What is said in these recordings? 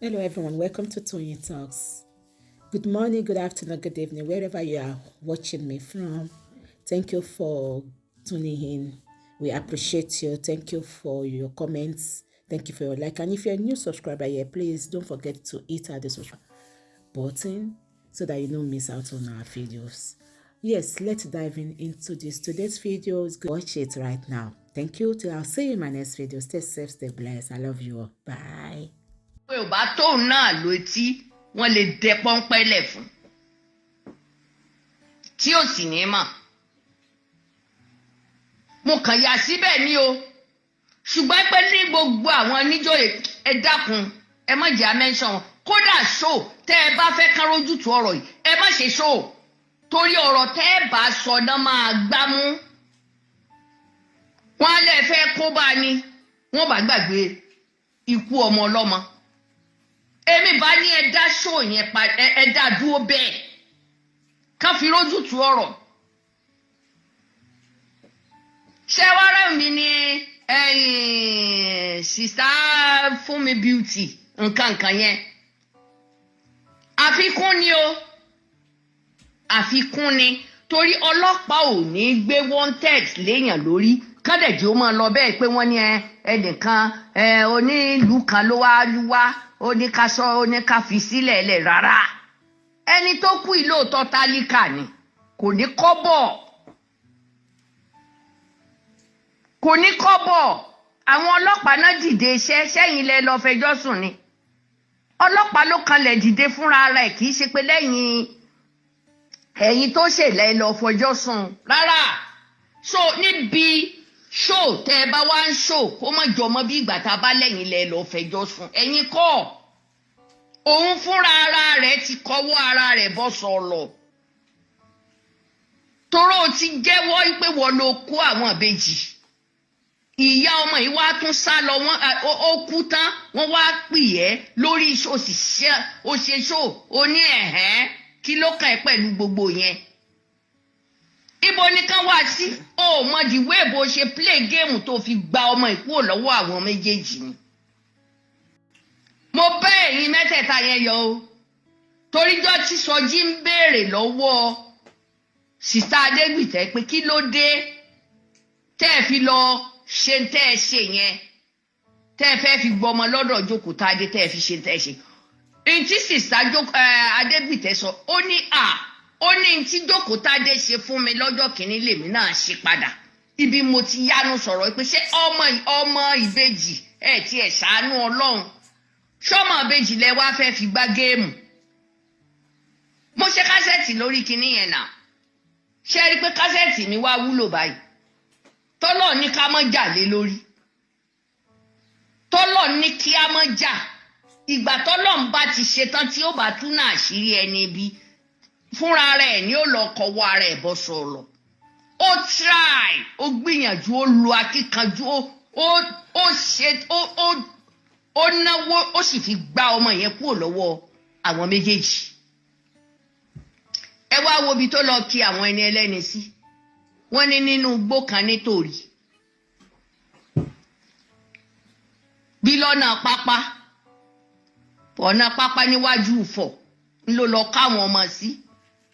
Hello everyone, welcome to Toyeen Talks. Good morning, good afternoon, good evening, wherever you are watching me from. Thank you for tuning in. We appreciate you. Thank you for your comments. Thank you for your like. And if you're a new subscriber here, please don't forget to hit the subscribe button so that you don't miss out on our videos. Yes, let's dive in into this today's video. Watch it right now. Thank you. Till I'll see you in my next video. Stay safe, stay blessed. I love you all. Bye. Pé ò bá tóun náà létí, wọ́n lè dẹ pọ́npẹ́ lẹ̀ fún tí ò sì ní mọ̀. Mo kàn yà síbẹ̀ ni o, ṣùgbọ́n pé ní gbogbo àwọn oníjòyè, ẹ dákun, ẹ má jẹ́ amẹ́ńsàn wọn. Kódà ṣó tẹ́ ẹ bá fẹ́ kán rójútu ọ̀rọ̀ yìí, ẹ má ṣe ṣó, torí ọ̀rọ̀ tẹ́ ẹ bá sọ náà máa gbámú wọn á lè fẹ́ kó bá a ní wọ́n bá gbàgbé ikú ọmọ ọlọ́mọ. Èmi bá ní ẹ dá ṣó yẹn pa, ẹ dá dúró bẹ́ẹ̀, kán fi rójútu ọ̀rọ̀. Ṣé wàá rẹ̀ mí ní sister Fúnmi Beauty nǹkan nǹkan yẹn, àfikún ni o, àfikún ni, torí ọlọ́pàá ò ní gbé wanted léèyàn lórí kádẹ̀jì ó máa lọ bẹ́ẹ̀ pé wọ́n ní ẹnìkan onílùú kan ló wá wá, ó ní ká sọ, ó ní ká fi sílẹ̀ lẹ̀. Rárá, ẹni tó kú ìlóòótọ́ tálíkà ni, kò ní kọ́bọ̀, kò ní kọ́bọ̀. Àwọn ọlọ́pàá náà dìde iṣẹ́ sẹ́yìn lẹ lọ́ọ́ fẹjọ́ sùn ni. Ọlọ́pàá ló kanlẹ̀ dìde fúnra rẹ̀, kì í ṣe pé lẹ́yìn ẹ̀yin tó ṣèlẹ̀ lọ fọjọ́ sùn rárá. So níbi ṣó tẹ́ ẹ bá wá ń ṣó, kó má jọmọ́ bí ìgbà tá a bá lẹ́yìn lẹ lọ fẹjọ́ sùn. Ẹ̀yin kọ́, òun fúnra ara rẹ̀ ti kọ́wọ́ ara rẹ̀ bọ́ sọ̀lọ̀, toró ti jẹ́wọ́ pé wọ́n ló kó àwọn ìbejì. Ìyá ọmọ yìí wá tún sá lọ, wọ́n ó kú tán, wọ́n wá pì ẹ́ lórí òṣìṣẹ́ òṣèṣò oní ẹ̀hẹ́n. Kí ló kàn ẹ́ pẹ̀lú gbogbo yẹn? Ibo ni kán wá sí? Ó mọ ìwé bó ṣe play game tó fi gba ọmọ ìkúrò lọ́wọ́ àwọn méjèèjì ni. Mo bẹ́ ẹ̀yin mẹ́tẹ̀ẹ̀ta yẹn yọ o, toríjọ́ tí Sọjí ń béèrè lọ́wọ́ sister Adégbìtẹ́ pé kí ló dé tẹ́ ẹ fi lọ ṣe tẹ́ ẹ ṣe yẹn, tẹ́ ẹ fẹ́ fi gbọmọ lọ́dọ̀ Jókòtádé, tẹ́ ẹ fi ṣe tẹ́ ẹ ṣe, ntí sister Adégbìtẹ́ sọ, ó ní à ó ní ntí Jókòtádé ṣe fún mi lọ́jọ́ kìíní lèmi náà ṣe padà. Ibi mo ti yánu sọ̀rọ̀ pé ṣé ọmọ ìbejì ẹ̀ tí ẹ̀ ṣàánú Ọlọ́run, ṣọmọ ìbejì lẹ wá fẹ́ fi gbá game? Mo ṣe cassette lórí kinní yẹn náà. Ṣe rí i pé cassette mi wá wúlò báyìí? Tọ́lọ̀ ní ká mọ́ jà lé lórí, tọ́lọ̀ ní kí á mọ́ jà. Ìgbà tọ́lọ̀ ń bá ti ṣetán tí ó bá tún náà àṣírí ẹni ibi fúnra rẹ̀ ni ó lọ kọ́wọ́ ara ẹ̀ bọ́ sọ̀rọ̀. Ó try, ó gbìyànjú, ó lo akíkanjú, ó ṣe, ó náwó, ó sì fi gbá ọmọ yẹn kúrò lọ́wọ́ àwọn méjèèjì. Ẹ wá wo ibi tó lọ kí àwọn ẹni ẹlẹ́ni sí. Wọ́n ní nínú igbó kan nítorí bí lọ́nà pápá, ọ̀nà pápá níwájú Ifọ̀ ń ló lọ káwọn ọmọ sí.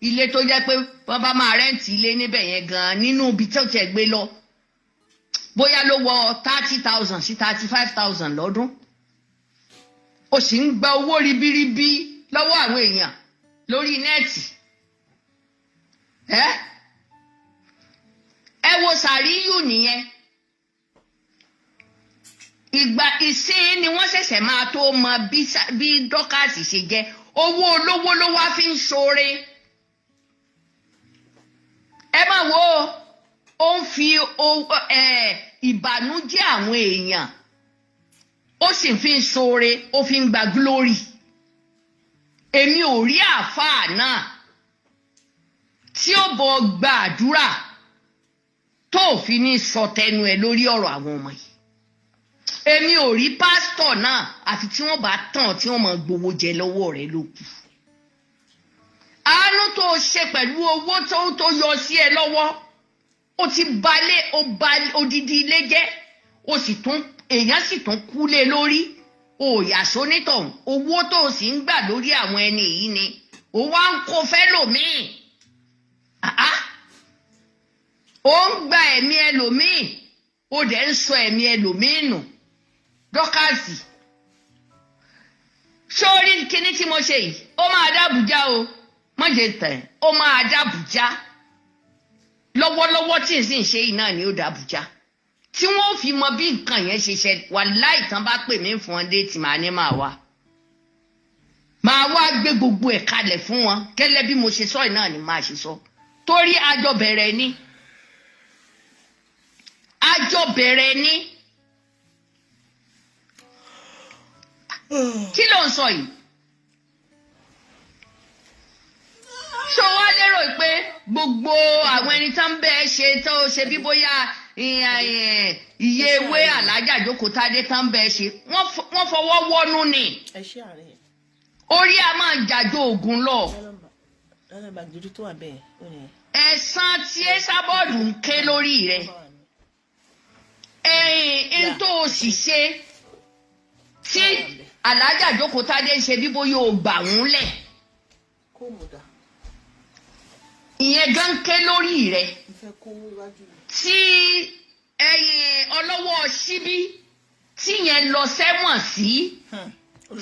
Ilé tó jẹ́ pé wọ́n bá máa rent ilé níbẹ̀ yẹn gan-an, nínú ibi tó tẹ̀ gbé lọ, bóyá ló wọ 30,000 sí 35,000 lọ́dún. Ó sì ń gba owó ribiribi lọ́wọ́ àwọn èèyàn lórí net. Ẹ wo Sàríyù nìyẹn. Ìgbà ìsín ni wọ́n ṣẹ̀ṣẹ̀ máa tó mọ bí Dorcas ṣe jẹ́. Owó olówó ló wá fi ń ṣoore. Ẹ máa wo, ó ń fi ìbànújẹ́ àwọn èèyàn, ó sì fi ń ṣoore, ó fi ń gba glory. Èmi ò rí àáfàá náà tí ó bọ gba àdúrà tó fi ní sọ tẹnu ẹ lórí ọ̀rọ̀ àwọn ọmọ yìí. Èmi ò rí pásítọ̀ náà, àfi tí wọ́n bá tàn tí wọ́n máa gbowó jẹ lọ́wọ́ rẹ̀ ló kù. Àánú tó o ṣe pẹ̀lú owó tó yọ sí ẹ lọ́wọ́, ó ti balẹ̀, ó ba odidi ilé jẹ́, ó sì tún èèyàn sì tún kú lé lórí. O yà sónítọ̀hún. Owó tó o sì ń gbà lórí àwọn ẹni yìí ni o wá ń kó fẹ́ lòmíì. Ah, ó ń gba ẹ̀mí ẹlòmíì, ó dẹ̀ ń sọ ẹ̀mí ẹlòmíì nù. Dorcas, sórí kíní tí mo ṣe yìí, ó máa dábùjá o. Mọ̀jẹ̀ tẹ̀, ó máa dábùjá. Lọ́wọ́lọ́wọ́ tí n sì ń ṣe yìí náà ni ó dábùjá, tí wọ́n fi mọ bí nǹkan yẹn ṣe ṣẹlẹ̀. Wàláì, tán bá pè mí fún ọ date, màá ní màá wá gbé gbogbo ẹ̀ kalẹ̀ fún wọn gẹ́lẹ́. Bí mo ṣe sọ yìí náà ni màá ṣe sọ, torí àjọ bẹ̀rẹ̀ ni, àjọ bẹ̀rẹ̀ ni. Kí ló ń sọ yìí? Ṣó wá lérò pé gbogbo àwọn ẹni tó ń bẹ ṣe tó ṣe bí bóyá iye ewé alájà jókòó tádé tó ń bẹ ṣe, wọ́n fọwọ́ wọ́nú ni? Ẹ ṣe àárín yẹn. Orí a máa jàjọ ògùn lọ. Lọ́nà bag dúdú tó wà bẹ́ẹ̀ ó ní. Ẹ̀san tí Esabod ń ké lórí rẹ̀, ẹ̀yìn tó o sì ṣe tí alájà jókòó tádé ṣe bí bóyá o gbà wọ́n lẹ̀, Kóòmù dà? ìyẹn gan ké lórí rẹ̀. Mo fẹ́ kó iwájú mi. Tí ẹ̀yìn ọlọ́wọ́ síbí tí yẹn lọ sẹ́wọ̀n sí,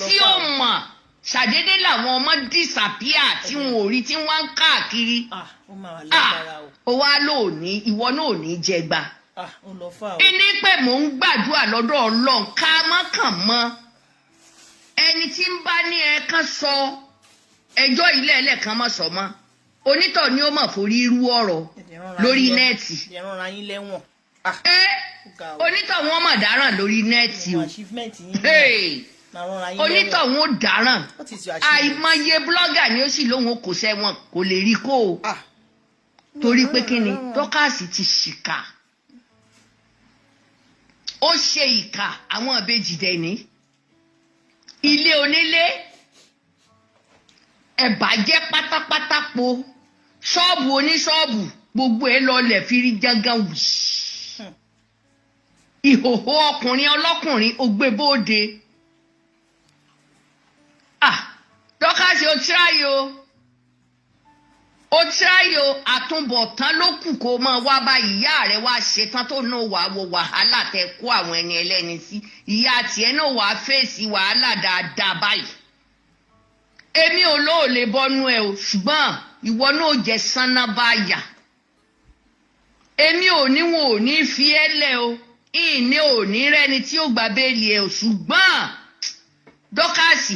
tí ó mọ̀, ṣàdédé làwọn ọmọ disappear tí wọn ò rí, tí wọ́n ń káàkiri. Ah, ó máa wà Ah, lágbára o. ó wá lóòní, ìwọ náà ò ní jẹgba. Ah, ó lọ fà o. Ìní pé mò ń gbàdúrà lọ́dọ̀ Ọlọ́run ká má kàn mọ́ ẹni tí ń bá ní ẹ kán sọ ẹjọ́ ilé ẹlẹ́kan má sọ mọ́ onítọ̀ ni ó mọ̀ forí rú ọ̀rọ̀ lórí net. Ẹ rán ra yín lẹ́wọ̀n. Ah, ẹ ó ga o. Onítọ̀ wọn mọ̀ dáràn lórí net o. Mo achievement yín. Hey, Máa rán ra yín lẹ́wọ̀n. onítọ̀ wọn ó dáràn. What is your achievement? Àìmọye blogger ni ó sì lóun kò sẹ́wọ̀n, kò lè rí kó o. Ah. Torí pé kí ni? Dorcas ti ṣìkà, ó ṣe ìkà. Àwọn ìbejì dẹ̀ ní ilé onílé ẹ̀bàjẹ́ pátápátá po ṣọ́ọ̀bù oníṣọ́ọ̀bù, gbogbo ẹ̀ lọlẹ̀ fírí gángan wì. Ìhòòhò ọkùnrin ọlọ́kùnrin ó gbé bóde. Ah, Dorcas, ó tíráyò o, ó tíráyò. Àtúbọ̀tán ló kù kó máa wá bá ìyá rẹ̀ wá ṣetán tó náà wàá wo wàhálà tẹ kó àwọn ẹni ẹlẹ́ni sí. Ìyá tiẹ̀ náà wàá fèsì wàhálà dáadáa báyìí. Èmi ò lóòlè bọ́nú ẹ o, ṣùgbọ́n ìwọ náà jẹ sáná báyà. Èmi ò ní wọn ò ní fi ẹ́ lẹ̀ o, ìní ò ní rẹ́ni tí ó gba béèlì ẹ o. Ṣùgbọ́n Dorcas,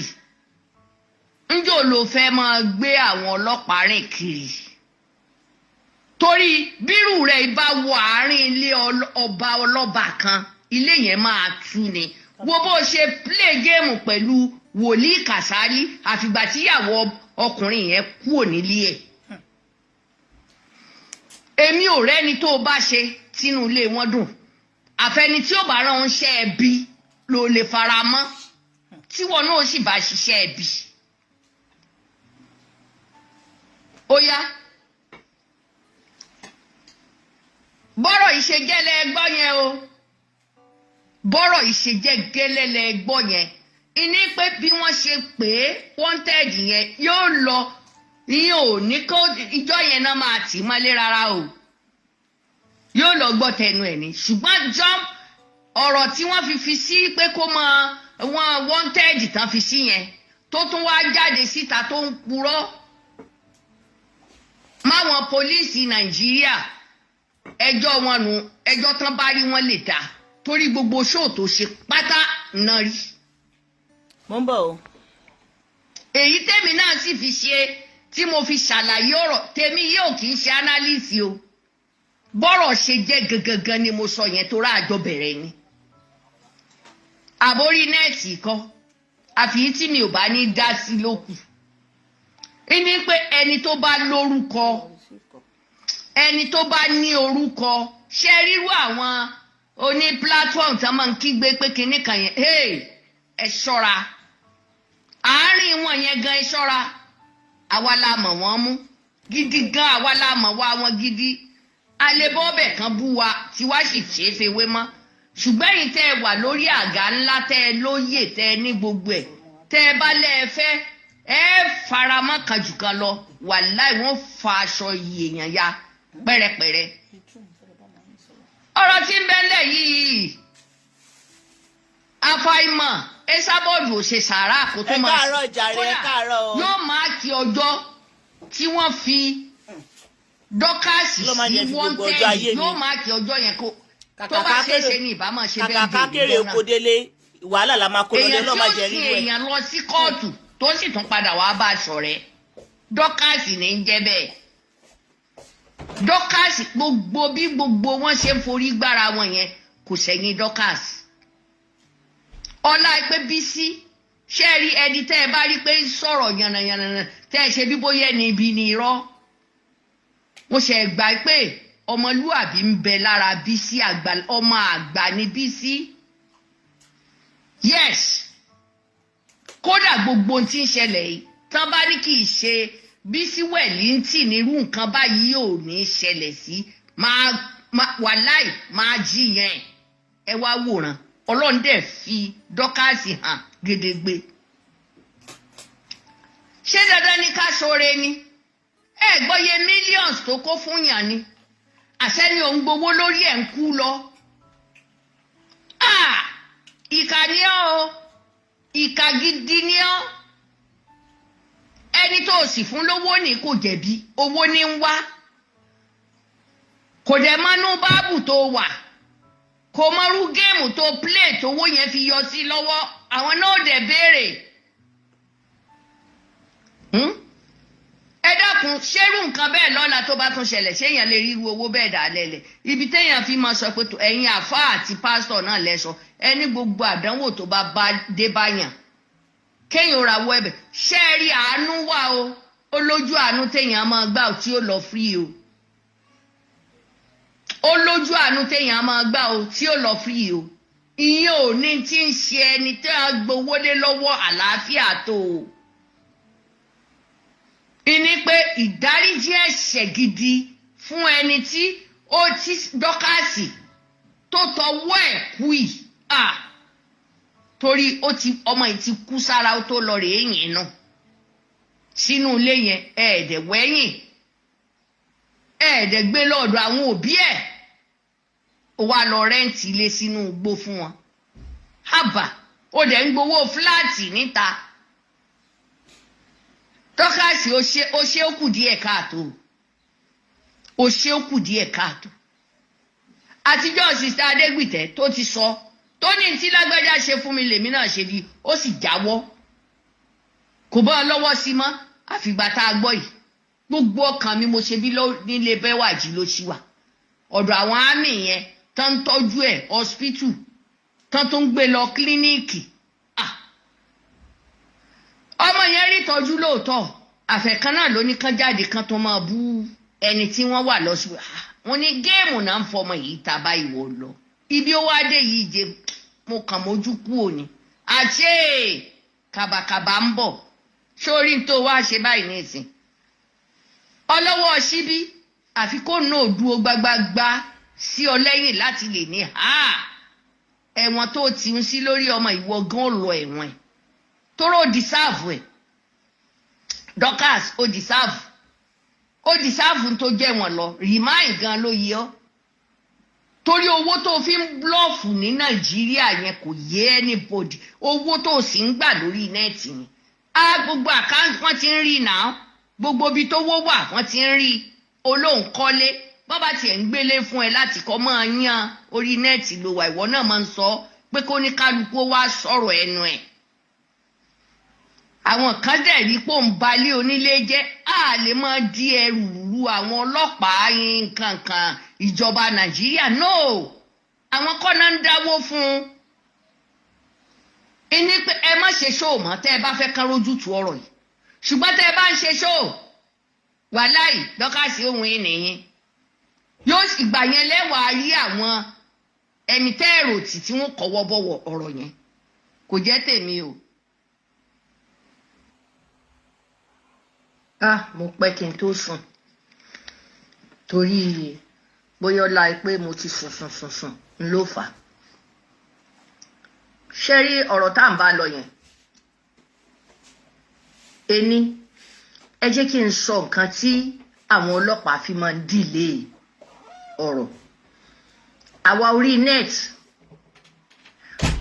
ńjò ló fẹ́ máa gbé àwọn ọlọ́pàá rìn kiri? Torí bírù rẹ̀ bá wọ àárín ilé ọba ọlọ́ba kan, ilé yẹn máa tú ni. Wo bó ṣe play game pẹ̀lú wòlíì Kàsálí, àfìgbà tíyàwó ọkùnrin yẹn kúrò nílé ẹ̀. Èmi ò rẹ́ni tó o bá ṣe tínú ilé wọn dùn. Àfẹni tí ó bá rán ṣẹ́ ẹbí ló lè fara mọ́, tíwọ náà sì bá ṣiṣẹ́ ẹbí. Ó yá, bọ́rọ̀ ìṣe jẹ́lẹ̀ gbọ́ yẹn o, bọ́rọ̀ ìṣe jẹ́ gẹ́lẹ́ gbọ́ yẹn. Ìní pé bí wọ́n ṣe pé wanted yẹn yóò lọ, ìyẹn ò ní kó ìjọ yẹn náà máa tì í mọ́lé rárá o, yóò lọ gbọ́ tẹnu ẹ̀ ní. Ṣùgbọ́n jump ọ̀rọ̀ tí wọ́n fi sí pé kó mọ wọn wanted tán fi sí yẹn, tó tún wá jáde síta tó ń purọ́ máwọn pólíìsì Nàìjíríà, ẹjọ́ wọn nù. Ẹjọ́ tán bá rí wọn lè dá, torí gbogbo ṣóò tó ṣe pátá náà rí. Mo ń bọ̀ o. Èyí tèmi náà sì fi ṣe tí mo fi ṣàlàyé ọ̀rọ̀ tèmi yóò kì í ṣe analysis o. Bọ́rọ̀ ṣe jẹ́ gangan ni mo sọ yẹn, tó ráàjọ bẹ̀rẹ̀ ni àbórí net kọ́. Àfi tí mi ò bá ní dá sí lókù ní pé ẹni tó bá lórúkọ, ẹni tó bá ní orúkọ, ṣe ríru àwọn oní platform tí wọ́n máa ń kígbe pé kinní kan yẹn, hey, ẹ ṣọ́ra àárín wọn yẹn gan, ẹ ṣọ́ra. Àwa la mọ̀ wọ́n mú gidi gan, àwa la mọ̀ wá wọn gidi. Alẹ́bọ́ọ̀bẹ̀ kan bú wa tí wá sì ṣe é fewé mọ́. Ṣùgbọ́n ẹ̀yin tẹ́ ẹ wà lórí àga ńlá, tẹ́ ẹ lóyè, tẹ́ ẹ ní gbogbo ẹ̀, tẹ́ ẹ bá lẹ́ ẹ fẹ́ ẹ faramọ́ kan jù kan lọ, wàláì, wọ́n fa aṣọ iyì èèyàn ya pẹ́rẹpẹ̀rẹ. Ọ̀rọ̀ tí ń bẹ́lẹ̀ yìí, àfàìmọ̀ Esabod ò ṣe sàárà kó tó Ẹ máa káàárọ̀ jàre, ẹ Kódà, káàárọ̀ o. yóò máa kí ọjọ́ tí wọ́n fi Dorcas Ló máa sí jẹ́ fi gbogbo wanted, ọjọ́ ayé mi. yóò máa kí ọjọ́ yẹn kó tó Kàkà bá ká ṣeé kéré ṣe ní ìbámu ṣe kàkà bẹ́ẹ̀ ká kéré oko délé, wàhálà la máa kó lọlé. Èèyàn Ọlọ́run má tí ó jẹ́ sin rírú ẹ̀. èèyàn lọ sí kóòtù, tó sì tún padà wá bá a ṣọ̀rẹ́, Dorcas ní í jẹ́ bẹ́ẹ̀. Dorcas, gbogbo bí gbogbo wọn ṣe ń forí gbára wọn yẹn, kò sẹ́yìn Dorcas. Ọlá pé Bísí ṣé ẹ rí ẹni tẹ́ ẹ bá rí pé ń sọ̀rọ̀ yànnàyànnà, tẹ́ ẹ ṣe bí bóyá ẹni ibi ni, irọ́. Mo ṣe gbà pé ọmọlúàbí ń bẹ lára Bísí àgbà, ọmọ àgbà ni Bísí. Yes, kódà gbogbo ohun tí ń ṣẹlẹ̀ yìí, tán bá ní kì í ṣe Bísí Wẹ̀líntì nírú nǹkan báyìí ò ní ṣẹlẹ̀ sí, máa wàláì máa jí yẹn. Ẹ wá wòran, Ọlọ́run dẹ̀ fi Dorcas hàn gedegbe. Ṣé dandan ni ká ṣoore ni? Ẹ gbọ́yé millions tó kó fún yàn ni, àṣẹ ni òun gbowó lórí ẹ̀ ń kú lọ. Ah, ìkà ni ọ́ o, ìkà gidi ni ọ́. Ẹni tó sì fún lówó ní kò jẹ̀bi, owó ní ń wá, kò dẹ̀ mọ́nú báàbù tó wà, kò mọ́rú game tó play tówó yẹn fi yọ sí lọ́wọ́. Àwọn náà dẹ̀ béèrè. Ẹ dákun, ṣérú nǹkan bẹ́ẹ̀ lọ́la tó bá tún ṣẹlẹ̀, ṣéèyàn lè rí irú owó bẹ́ẹ̀ dà lẹ́lẹ̀? Ibi téèyàn fi máa sọ pé tó ẹ̀yin àfáà àti pásítọ̀ náà lẹ́sọ, ẹni gbogbo àdánwò tó bá bá dé báyàn, kéèyàn ra wọ ẹ̀bẹ̀. Ṣé ẹ rí, àánú wà o, ó lójú àánú téèyàn máa gbà tí ó lọ free o. Ó lójú àánú téèyàn máa gbà o tí ó lọ free o. Ìyẹn ò ní tí ń ṣe ẹni tí a gbowó lé lọ́wọ́ àlàáfíà tó o. Ìní pé ìdáríjì ẹ̀ṣẹ̀ gidi fún ẹni tí ó ti Dorcas tó tọwọ́ ẹ̀ kú yìí, ah, torí ó ti ọmọ yìí ti kú sára, ó tó lọ rèé yìn náà sínú ilé yẹn. Ẹ̀ẹ́dẹ̀ wẹ́yìn, ẹ̀ẹ́dẹ̀ gbé lọ́ọ̀dọ̀ àwọn òbí ẹ̀, ó wá lọ rent ilé sínú igbó fún wọn. Hábà, ó dẹ̀ ń gbowó flat níta. Dorcas, ó ṣe, ó ṣe, ó kù díẹ̀ káàtó, ó ṣe, ó kù díẹ̀ káàtó. Àtijọ́ sister Adégbìtẹ́ tó ti sọ, tó ní tí lágbájá ṣe fún mi lèmi náà ṣe bí, ó sì jáwọ́, kò bá ọ lọ́wọ́ sí mọ́. Àfìgbà tá a gbọ́ yìí, gbogbo ọkàn mi, mo ṣe bí nílé Bẹ́wàjì ló ṣì wà, ọ̀dọ̀ àwọn àmì yẹn tán ń tọ́jú ẹ̀, hospital tán tó ń gbé lọ clinic. Ah, ọmọ yẹn rí tọ́jú lóòótọ́. Àfẹ̀kan náà ló ní kán jáde kán tó máa bú ẹni tí wọ́n wà lọ́sùn. Wọ́n ní game náà ń fọmọ yìí ta báyìí wò lọ. Ibi ó wá dé yìí jẹ, mo kàn mójú kú òní àṣé kàbàkàbà ń bọ̀ sórí tó wá ṣe báyìí nísìn. Ọlọ́wọ́ síbí, àfi kó náà dúró gbágbágbá sí ọ lẹ́yìn láti lè ní ha ẹ̀wọ̀n tó ti ń sí lórí ọmọ. Ìwọ gan lọ ẹ̀wọ̀n ẹ̀ tóró deserve ẹ̀. Dorcas, ó deserve, ó deserve tó jẹ́ wọn lọ. Rìmáì gan ló yẹ ọ́, torí owó tó fi ń bluff ní Nàìjíríà yẹn kò yé anybody. Owó tó sì ń gbà lórí net yẹn á, gbogbo account wọ́n ti ń rí náà, gbogbo ibi tó wó wà wọ́n ti ń rí. Olóhùn kọ́lé, bọ́n bá tiẹ̀ ń gbélé fún ẹ láti kọ́ máa yan orí net ló wà. Ìwọ náà máa ń sọ pé kó ní kálukú wá sọ̀rọ̀ ẹnu ẹ̀. Àwọn kan dẹ̀ rí pò ń balẹ̀ onílé jẹ́, á lè máa di ẹrù ru àwọn ọlọ́pàá nǹkan kan ìjọba Nàìjíríà. No, àwọn kọ́ náà ń dáwó fún un. Ìní pé ẹ má ṣe show mọ́ tẹ́ ẹ bá fẹ́ kán rójú tu ọ̀rọ̀ yìí. Ṣùgbọ́n tẹ́ ẹ bá ń ṣe show, wàláì, Dorcas ohun ìnìyín yóò ìgbà yẹn lẹ́wàá rí àwọn ẹni tẹ́ èrò tì tí wọ́n kọ́wọ́ bọ̀wọ̀ ọ̀rọ̀ yẹn. Kò jẹ́ tèmi o. Ah, mo pẹ́ kí n tó sùn, torí bóyá ọlá pé mo ti sùn sùn sùn sùn ń ló fà á. Ṣé rí ọ̀rọ̀ tá à ń bá lọ yẹn? Ení, ẹ jẹ́ kí n sọ nǹkan tí àwọn ọlọ́pàá fi máa ń delay ọ̀rọ̀. Àwa orí net,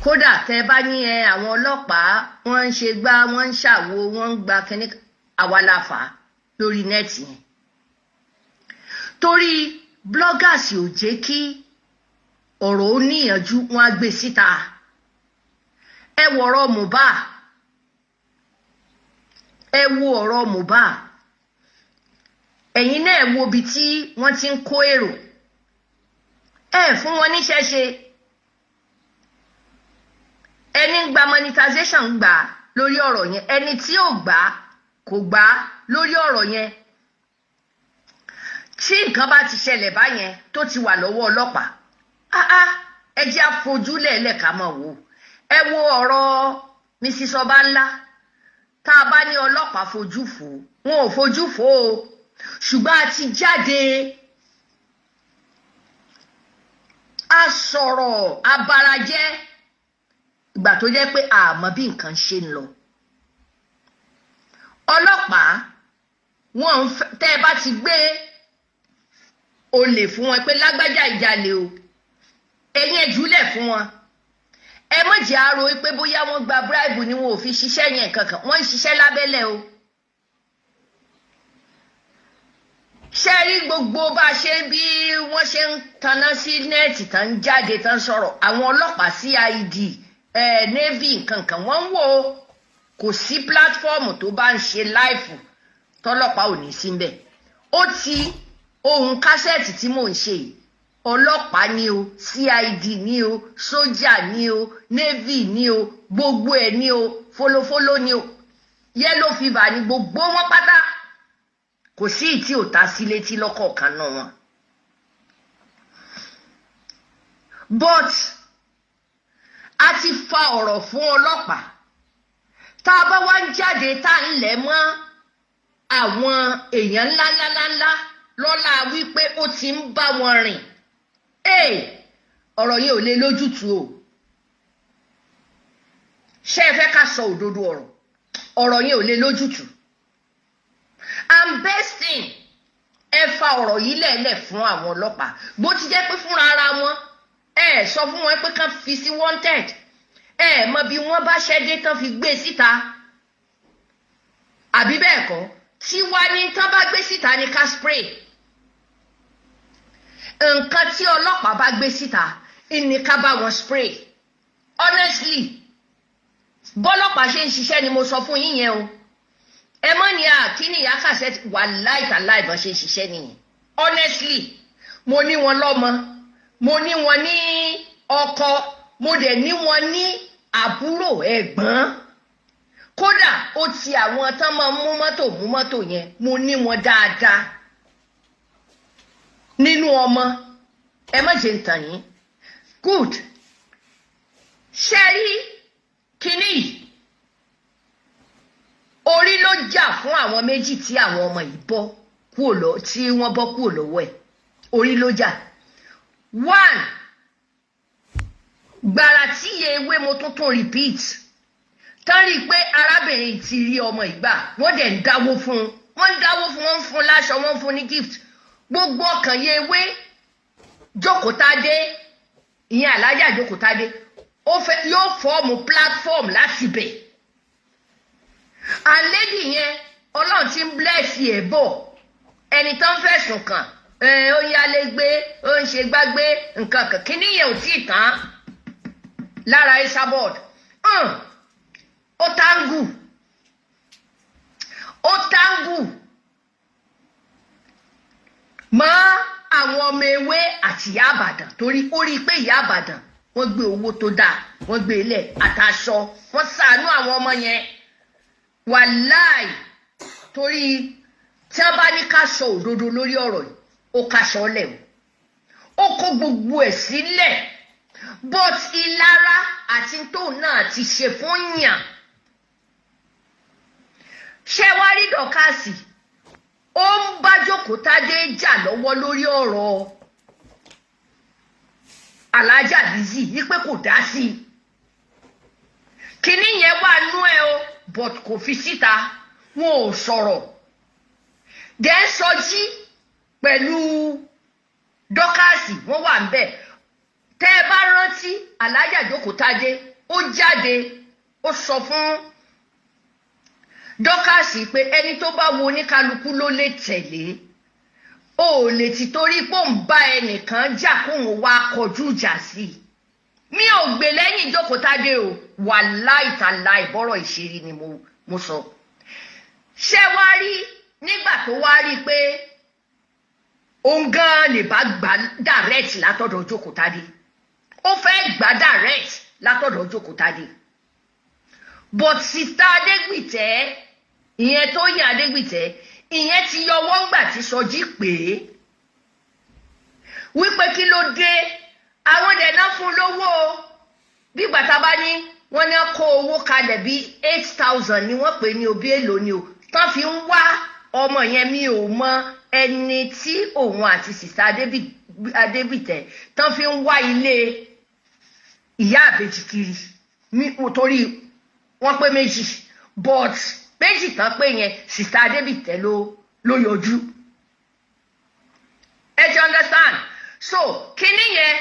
kódà tẹ bá ní ẹ àwọn ọlọ́pàá, wọ́n ń ṣe gbá, wọ́n ń ṣàwo, wọ́n ń gba kínní, àwa la fà á lórí net yẹn, torí bloggers ò jẹ́ kí ọ̀rọ̀ ó níyànjú. Wọ́n á gbé síta. Ẹ wo ọ̀rọ̀ Mohbad, ẹ wo ọ̀rọ̀ Mohbad. Ẹ̀yin náà ẹ wo ibi tí wọ́n ti ń kó èrò, ẹ fún wọn níṣẹ́ ṣe. Ẹni ń gba monetization gbà lórí ọ̀rọ̀ yẹn, ẹni tí ò gbà kò gbà lórí ọ̀rọ̀ yẹn. Tí nǹkan bá ti ṣẹlẹ̀ báyẹn, tó ti wà lọ́wọ́ ọlọ́pàá, ah ah, ẹ jẹ́ àfojúlẹ̀ lẹ́ka mọ̀ wò. Ẹ wo ọ̀rọ̀ Mrs Ọbanla. Tá a bá ní ọlọ́pàá fojú fò, wọn ò fojú fò o, ṣùgbọ́n a ti jáde, a sọ̀rọ̀ abarajẹ́ ìgbà tó jẹ́ pé àmọ́ bí nǹkan ṣe ń lọ. Ọlọ́pàá wọn ń fẹ́ tẹ́ ẹ bá ti gbé olè fún wọn pé lágbájá ìjalè o, ẹ̀yin ẹ jùlẹ̀ fún wọn. Ẹ má jẹ́ àrò pé bóyá wọ́n gba bribe ni wọn ò fi ṣiṣẹ́ yẹn kankan. Wọ́n ń ṣiṣẹ́ lábẹ́lẹ̀ o. Ṣé rí gbogbo bá a ṣe bí wọ́n ṣe ń taná sí net, tán ń jáde, tán sọ̀rọ̀, àwọn ọlọ́pàá, CID, navy, nkankan, wọ́n ń wò ó. Kò sí platform tó bá ń ṣe live tọ́lọ́pàá ò ní sí ń bẹ̀. Ó ti ohun kásẹ̀tì tí mò ń ṣe yìí, ọlọ́pàá ni o, CID ni o, sójà ni o, navy ni o, gbogbo ẹ̀ ni o, folofolo ni o, yellow fever ni, gbogbo wọn pátá, kò sí ìtí ò ta sí létí lọ́kọ̀ọ̀kan náà wọn. But a ti fa ọ̀rọ̀ fún ọlọ́pàá. Tá a bá wá ń jáde, tá a ń lẹ̀ mọ́ àwọn èèyàn ńláńláńlá lọ́la wípé ó ti ń bá wọn rìn, ọ̀rọ̀ yẹn ò lè lójútùú o. Ṣé ẹ fẹ́ ká sọ òdodo ọ̀rọ̀? Ọ̀rọ̀ yẹn ò lè lójútùú. And best thing, ẹ fa ọ̀rọ̀ yìí lẹ̀lẹ̀ fún àwọn ọlọ́pàá. Bó ti jẹ́ pé fúnra ara wọn, ẹ sọ fún wọn pé kán fi sí wanted, ẹ mọ bí wọ́n bá ṣẹ́ dé tán fi gbé síta, àbí bẹ́ẹ̀ kọ́? Tí wá ní tán bá gbé síta ní ká spray. Nǹkan tí ọlọ́pàá bá gbé síta ní ká bá wọn spray. Honestly, bọ́lọ́pàá ṣe ń ṣiṣẹ́ ni mo sọ fún yín yẹn o. Ẹ mọ̀ ní à kí ni ìyá kàṣẹ wà láìtàláì, bọ́n ṣe ń ṣiṣẹ́ nìyẹn. Honestly, mo ní wọn lọ́mọ, mo ní wọn ní ọkọ, mo dẹ̀ ní wọn ní àbúrò, ẹ̀gbọ́n. Kódà ó ti àwọn tán máa mú mọ́tò, mú mọ́tò yẹn, mo ní wọn dáadáa nínú ọmọ. Ẹ má jẹ́ ń tàn yín. Good. Ṣe rí kínní yìí, orí ló jà fún àwọn méjì tí àwọn ọmọ yìí bọ́ kúrò lọ, tí wọ́n bọ́ kúrò lọ́wọ́ ẹ̀. Orí ló jà. One, gbàrà tí iye ewé, mo tún tún repeat, tán rí i pé arábìnrin ti rí ọmọ ìgbà, wọ́n dẹ̀ ń dáwó fún un, wọ́n ń dáwó fún, wọ́n ń fún láṣọ, wọ́n ń fún ní gift. Gbogbo ọkàn yẹ ewé jókòtádé, ìyẹn alájà jókòtádé, ó fẹ́ yóò form platform láti bẹ̀. And lady yẹn, Ọlọ́run ti ń bless ẹ̀ bọ̀. Ẹni tó ń fẹ̀sùn kàn, ó yálé gbé, ó ń ṣe gbágbé nǹkan kan, kíní yẹn ò tí ì tán lára Esabod. Ó táǹgù, ó táǹgù mọ́ àwọn ọmọ ewé àti ìyá Àbàdàn, torí ó rí i pé ìyá Àbàdàn, wọ́n gbé owó tó dáa, wọ́n gbé ilẹ̀ àtàṣọ, wọ́n ṣàánú àwọn ọmọ yẹn. Wàláì, torí tí wọ́n bá ní ká sọ òdodo lórí ọ̀rọ̀ yìí, ó kaṣọ lẹ̀ o, ó kó gbogbo ẹ̀ sílẹ̀. But ìlara àti tóun náà ti ṣe fún yàn, ṣé wàá rí Dọ́kàsì, ó ń bá Jókòtádé jà lọ́wọ́ lórí ọ̀rọ̀ Alájà Lizzy wípé kò dá sí i. Kinní yẹn wà nú ẹ o, but kò fi síta, wọn ò sọ̀rọ̀. Dẹ́ Sọjí pẹ̀lú Dorcas, wọ́n wà ń bẹ̀. Tẹ́ ẹ bá rántí, Alájà Jókòótádé ó jáde, ó sọ fún Dorcas pé ẹni tó bá wo oníkálukú ló lè tẹ̀lé. O ò lè ti torí pé òun bá ẹnìkan jà kóun wá kọjú ìjà sí i. Mi ò gbè lẹ́yìn Jókòótádé o, wàláì tàláì, bọ́rọ̀ ìṣeré ni mo sọ. Ṣé wá rí nígbà tó wá rí i pé òun gan lè bá gbà direct látọ̀dọ̀ Jókòótádé, ó fẹ́ gbà direct látọ̀dọ̀ Jókòótádé, but Sister Adégbìtẹ́ ìyẹn, Tóyìn Adégbìtẹ́ ìyẹn ti yọwọ́ ńgbà tí Sọjí pè é wípé kí ló dé. Àwọn dẹ̀ náà fún lówó o. Bí gbàtà bá ní wọ́n ní kó owó kalẹ̀ bí 8,000 ni wọ́n pè ní òbí èlò ni o tán fi ń wá ọmọ yẹn. Mi ò mọ ẹni tí òun àti Sister Adégbìtẹ́ tán fi ń wá ilé ìyá àbèjì kiri ní, torí wọ́n pé méjì, but méjì tán pé yẹn, Sister Adégbìtẹ́ ló yọjú. Ẹ ti understand? So kíní yẹn,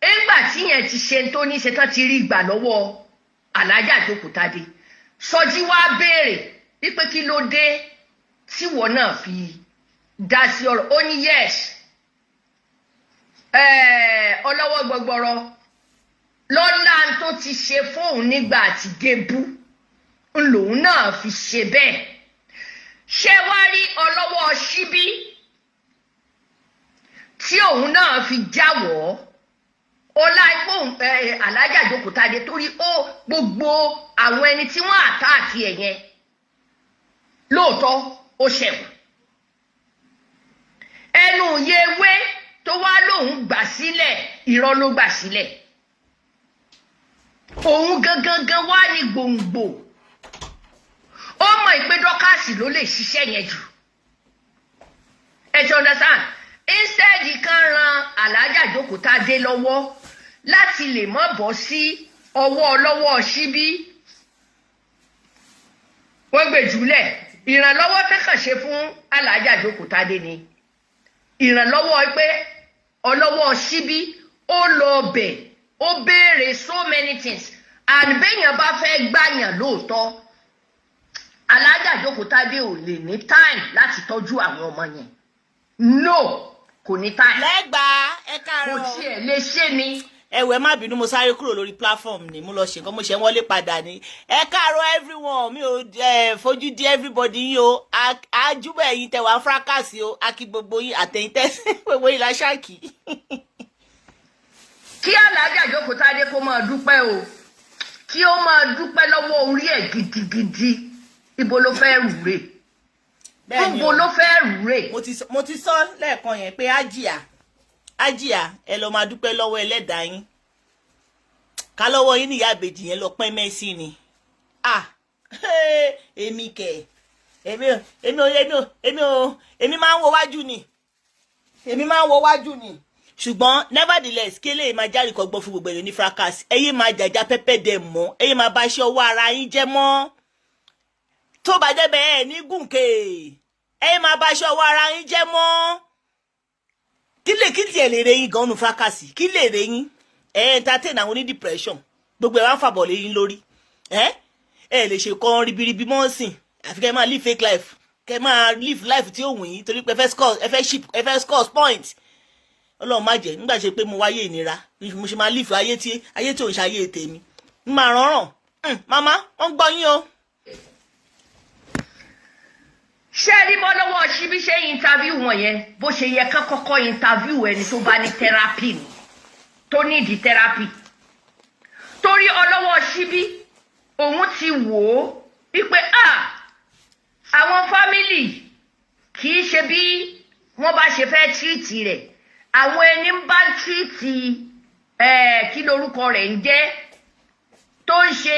nígbà tí yẹn ti ṣe tó ní ṣe tán, ti rí gbà lọ́wọ́ Alájà Jókòótádé, Sọjí wá béèrè wípé kí ló dé tíwọ náà fi dá sí ọ̀rọ̀. Ó ní yes, ọlọ́wọ́ gbọgbọrọ lọ́lá tó ti ṣe fóun nígbà àti débú ń lòun náà fi ṣe bẹ́ẹ̀. Ṣé wá rí ọlọ́wọ́ síbí tí òun náà fi jáwọ́ ọlá ipò Alájà Jókòótádé, torí ó gbogbo àwọn ẹni tí wọ́n attack ẹ̀ yẹn, lóòótọ́ ó ṣẹ̀wọ̀n. Ẹnu yewé tó wá lòun gbà sílẹ̀, irọ́ ló gbà sílẹ̀. Òun gangan gan wá ní gbòǹgbò. Ó mọ̀ ìpè Dorcas ló lè ṣiṣẹ́ yẹn jù. Ẹ ti understand? Instead kan ran Alájà Jókòótádé lọ́wọ́ láti lè má bọ́ sí ọwọ́ ọlọ́wọ́ síbí, wọ́n gbé jùlẹ̀. Ìrànlọ́wọ́ tẹ́kàn ṣe fún Alájà Jókòótádé ni ìrànlọ́wọ́ pé ọlọ́wọ́ síbí ó lọ bẹ̀, ó béèrè so many things, and béèyàn bá fẹ́ gbàyàn lóòótọ́, Alájà Jókòótádé ò lè ní time láti tọ́jú àwọn ọmọ yẹn. No, kò ní time. Lẹ́gbàá, ẹ Kò káàárọ̀. tiẹ̀ lè ṣe ni. Ẹwẹ, má bínú, mo sáré kúrò lórí platform ni, mo lọ ṣe nǹkan, mo ṣe ń wọlé padà ni. Ẹ káàárọ̀ everyone. Mi ò fojú di everybody yín o. Àjúbọ ẹ̀yin tẹ́ wà fracas o, a kí gbogbo yín, àtẹ̀yin tẹ́ gbogbo yín la ṣáàkì. Kí Alájà Jókòótádé kó máa dúpẹ́ o, kí ó máa dúpẹ́ lọ́wọ́ orí ẹ̀ gidigidi. Ibo ló fẹ́ rù rè? Bẹ́ẹ̀ni. Níbo O. ló fẹ́ rù rè? Mo ti sọ lẹ́ẹ̀kan yẹn pé ájìyà, ájìyà, ẹ lọ máa dúpẹ́ lọ́wọ́ ẹlẹ́dàá yín. Ká lọ́wọ́ yín níyà àbèjì yẹn lọ pẹ́ mẹ́sì ni. Ah, èmi kẹ̀, èmi ò èmi máa ń wo wájú ni, èmi máa ń wo wájú ni. Ṣùgbọ́n nevertheless, kí eléyìí máa járe kọ́gbọ́n fún gbogbo èèyàn ní fracas. Ẹ yé máa jàjà pẹ́pẹ́ dẹ̀ mọ́, ẹ yé máa bá iṣẹ́ ọwọ́ ara yín jẹ́ mọ́. Tó bá jẹ́ bẹ́ẹ̀, ẹ ní gùnkè. Ẹ yé máa bá iṣẹ́ ọwọ́ ara yín jẹ́ mọ́. Kí lè kí tiẹ̀ lè re yín gan-an nu fracas? Kí lè re yín? Ẹ entertain àwọn oní depression, gbogbo ẹ̀ wá ń fàbọ̀ lé yín lórí. Ẹ ẹ lè ṣe kan ribiribi mọ́ sìn, àfi kẹ́ máa live fake life, kẹ́ máa live life tí ó wù yín, torí pé ẹ fẹ́ score, ẹ fẹ́ ship, ẹ fẹ́ score point. Ọlọ́run má jẹ́ nígbà ṣe pé mo wáyé ìnira, mo ṣe máa live ayé tí ò ń ṣe ayé tèmi. Ń máa rọrùn. Màmá, wọ́n ń gbọ́ yín o. Ṣé ẹ rí bọ́ lọ́wọ́ síbí ṣe interview wọn yẹn, bó ṣe yẹ ká kọ́kọ́ interview ẹni tó bá ní therapy ni, tó nídìí therapy, torí ọlọ́wọ́ síbí òun ti wò ó wípé ah, àwọn family kì í ṣe bí wọ́n bá ṣe fẹ́ treat rẹ̀. Àwọn ẹni ń bá treat ẹ̀, kí lorúkọ rẹ̀ ń jẹ́, tó ń ṣe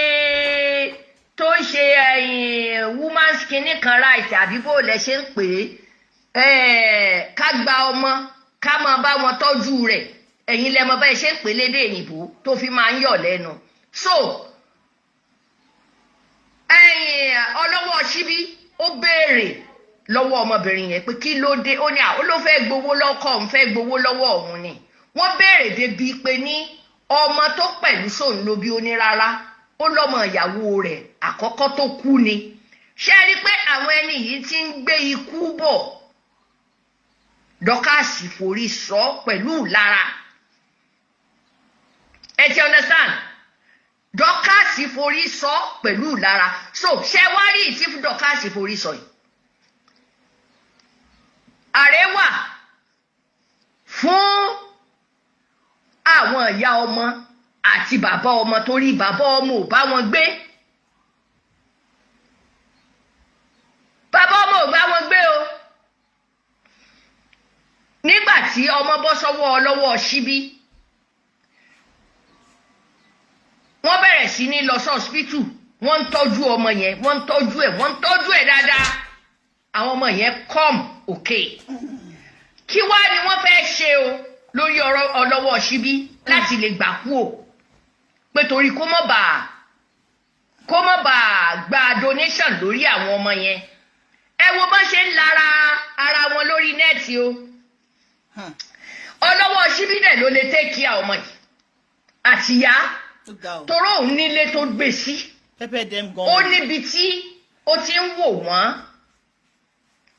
woman's kinní kan right, àbí bó lẹ ṣe ń pè é, ká gba ọmọ, ká máa bá wọn tọ́jú rẹ̀. Ẹ̀yin lẹ mọ̀ bẹ́ẹ̀ ṣe ń pè lédè òyìnbó tó fi máa ń yọ̀ lẹ́nu. So Ẹ̀yìn ọlọ́wọ́ síbí, ó béèrè lọ́wọ́ ọmọbìnrin yẹn pé kí ló dé. Ó ní àwọn ló fẹ́ gbowó lọ́kọ̀ òun, fẹ́ gbowó lọ́wọ́ òun ni. Wọ́n béèrè débi pé ní ọmọ tó pẹ̀lú sóun ló bí. Ó ní rárá, ó lọ́mọ ìyàwó rẹ̀ àkọ́kọ́ tó kú ni. Ṣé ẹ rí i pé àwọn ẹni yìí ti ń gbé ikú bọ̀? Dorcas forí sọ pẹ̀lú ìlara. Ẹ ti understand? Dorcas forí sọ pẹ̀lú ìlara. So ṣé wá rí ìtí Dorcas forí sọ yìí, ààrẹ wà fún àwọn ìyá ọmọ àti bàbá ọmọ, torí bàbá ọmọ ò bá wọn gbé. Bàbá ọmọ ò bá wọn gbé o. Nígbà tí ọmọ bọ́ sọ́wọ́ ọlọ́wọ́ síbí, wọ́n bẹ̀rẹ̀ sí ní lọ sí hospital. Wọ́n ń tọ́jú ọmọ yẹn, wọ́n ń tọ́jú ẹ̀, wọ́n ń tọ́jú ẹ̀ dáadáa. Àwọn ọmọ yẹn come okay. Kí wá ni wọ́n fẹ́ ṣe o lórí ọ̀rọ̀ ọlọ́wọ́ síbí láti lè gbà kú o, pé torí kó mọ̀ bá gba donation lórí àwọn ọmọ yẹn? Ẹ wo bọ́n ṣe ń lara ara wọn lórí net o. Ọlọ́wọ́ síbí dẹ̀ ló lè take care ọmọ yìí àtìyá, Ó ga o. toró òun nílé tó gbé sí. Pepper dem gan. Ó níbi tí ó ti ń wò wọ́n.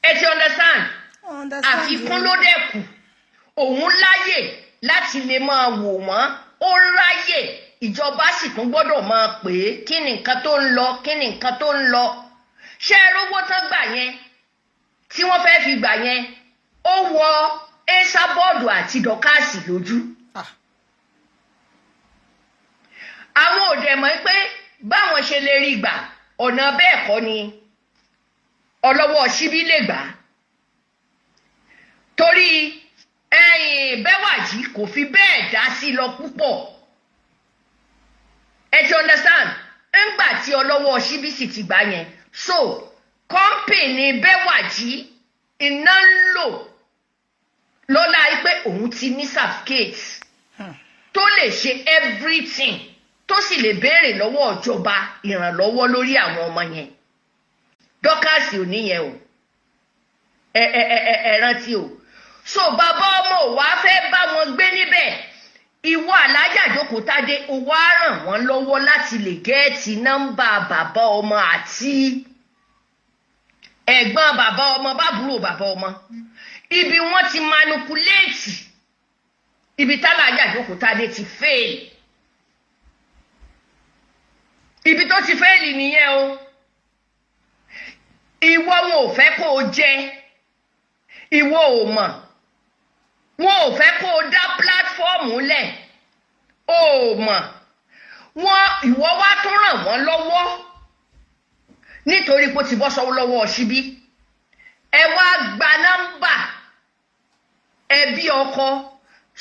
Ẹ ti understand? Àfikún ló dẹ̀ kù, òun láyè láti lè máa wò wọ́n, ó ráyè. Ìjọba sì tún gbọ́dọ̀ máa pè é, kí ni nǹkan tó ń lọ, kí ni nǹkan tó ń lọ. Ṣé ẹ rówó tán gbà yẹn tí wọ́n fẹ́ fi gbà yẹn, ó wọ Esabod àti Dorcas lójú. Ah. Àwọn ò dẹ̀ mọ̀ pé báwọn ṣe lè rí gbà, ọ̀nà bẹ́ẹ̀ kọ́ ni ọlọ́wọ́ síbí lè gbà, torí ẹ̀yìn Bẹ́wàjì kò fi bẹ́ẹ̀ dá sí lọ púpọ̀. Ẹ ti understand? Ńgbà tí ọlọ́wọ́ síbí sì ti gbà yẹn, so company Bẹ́wàjì iná ń lò lọ́la pé òun ti ní certificate tó lè ṣe everything, tó sì lè béèrè lọ́wọ́ ìjọba ìrànlọ́wọ́ lórí àwọn ọmọ yẹn. Dorcas ò níyẹn o. Ẹ ẹ ẹ ẹ rántí o. So bàbá ọmọ ò wá fẹ́ bá wọn gbé níbẹ̀. Ìwọ alájà Jókòótádé, ó wá ràn wọ́n lọ́wọ́ láti lè get nọ́mbà bàbá ọmọ àti ẹ̀gbọ́n bàbá ọmọ, bábúrò bàbá ọmọ. Ibi wọ́n ti manipulate, ibi tálájà Jókòótádé ti fail, ibi tó ti fail nìyẹn o. Ìwọ, wọn ò fẹ́ kó o jẹ, ìwọ ò mọ̀. Wọn ò fẹ́ kó o dá platform lẹ̀, o ò mọ̀ wọn. Ìwọ wá tún ràn wọ́n lọ́wọ́ nítorí pé ó ti bọ́ sọ́wọ́ lọ́wọ́ síbí. Ẹ wá gba nọ́mbà ẹbí ọkọ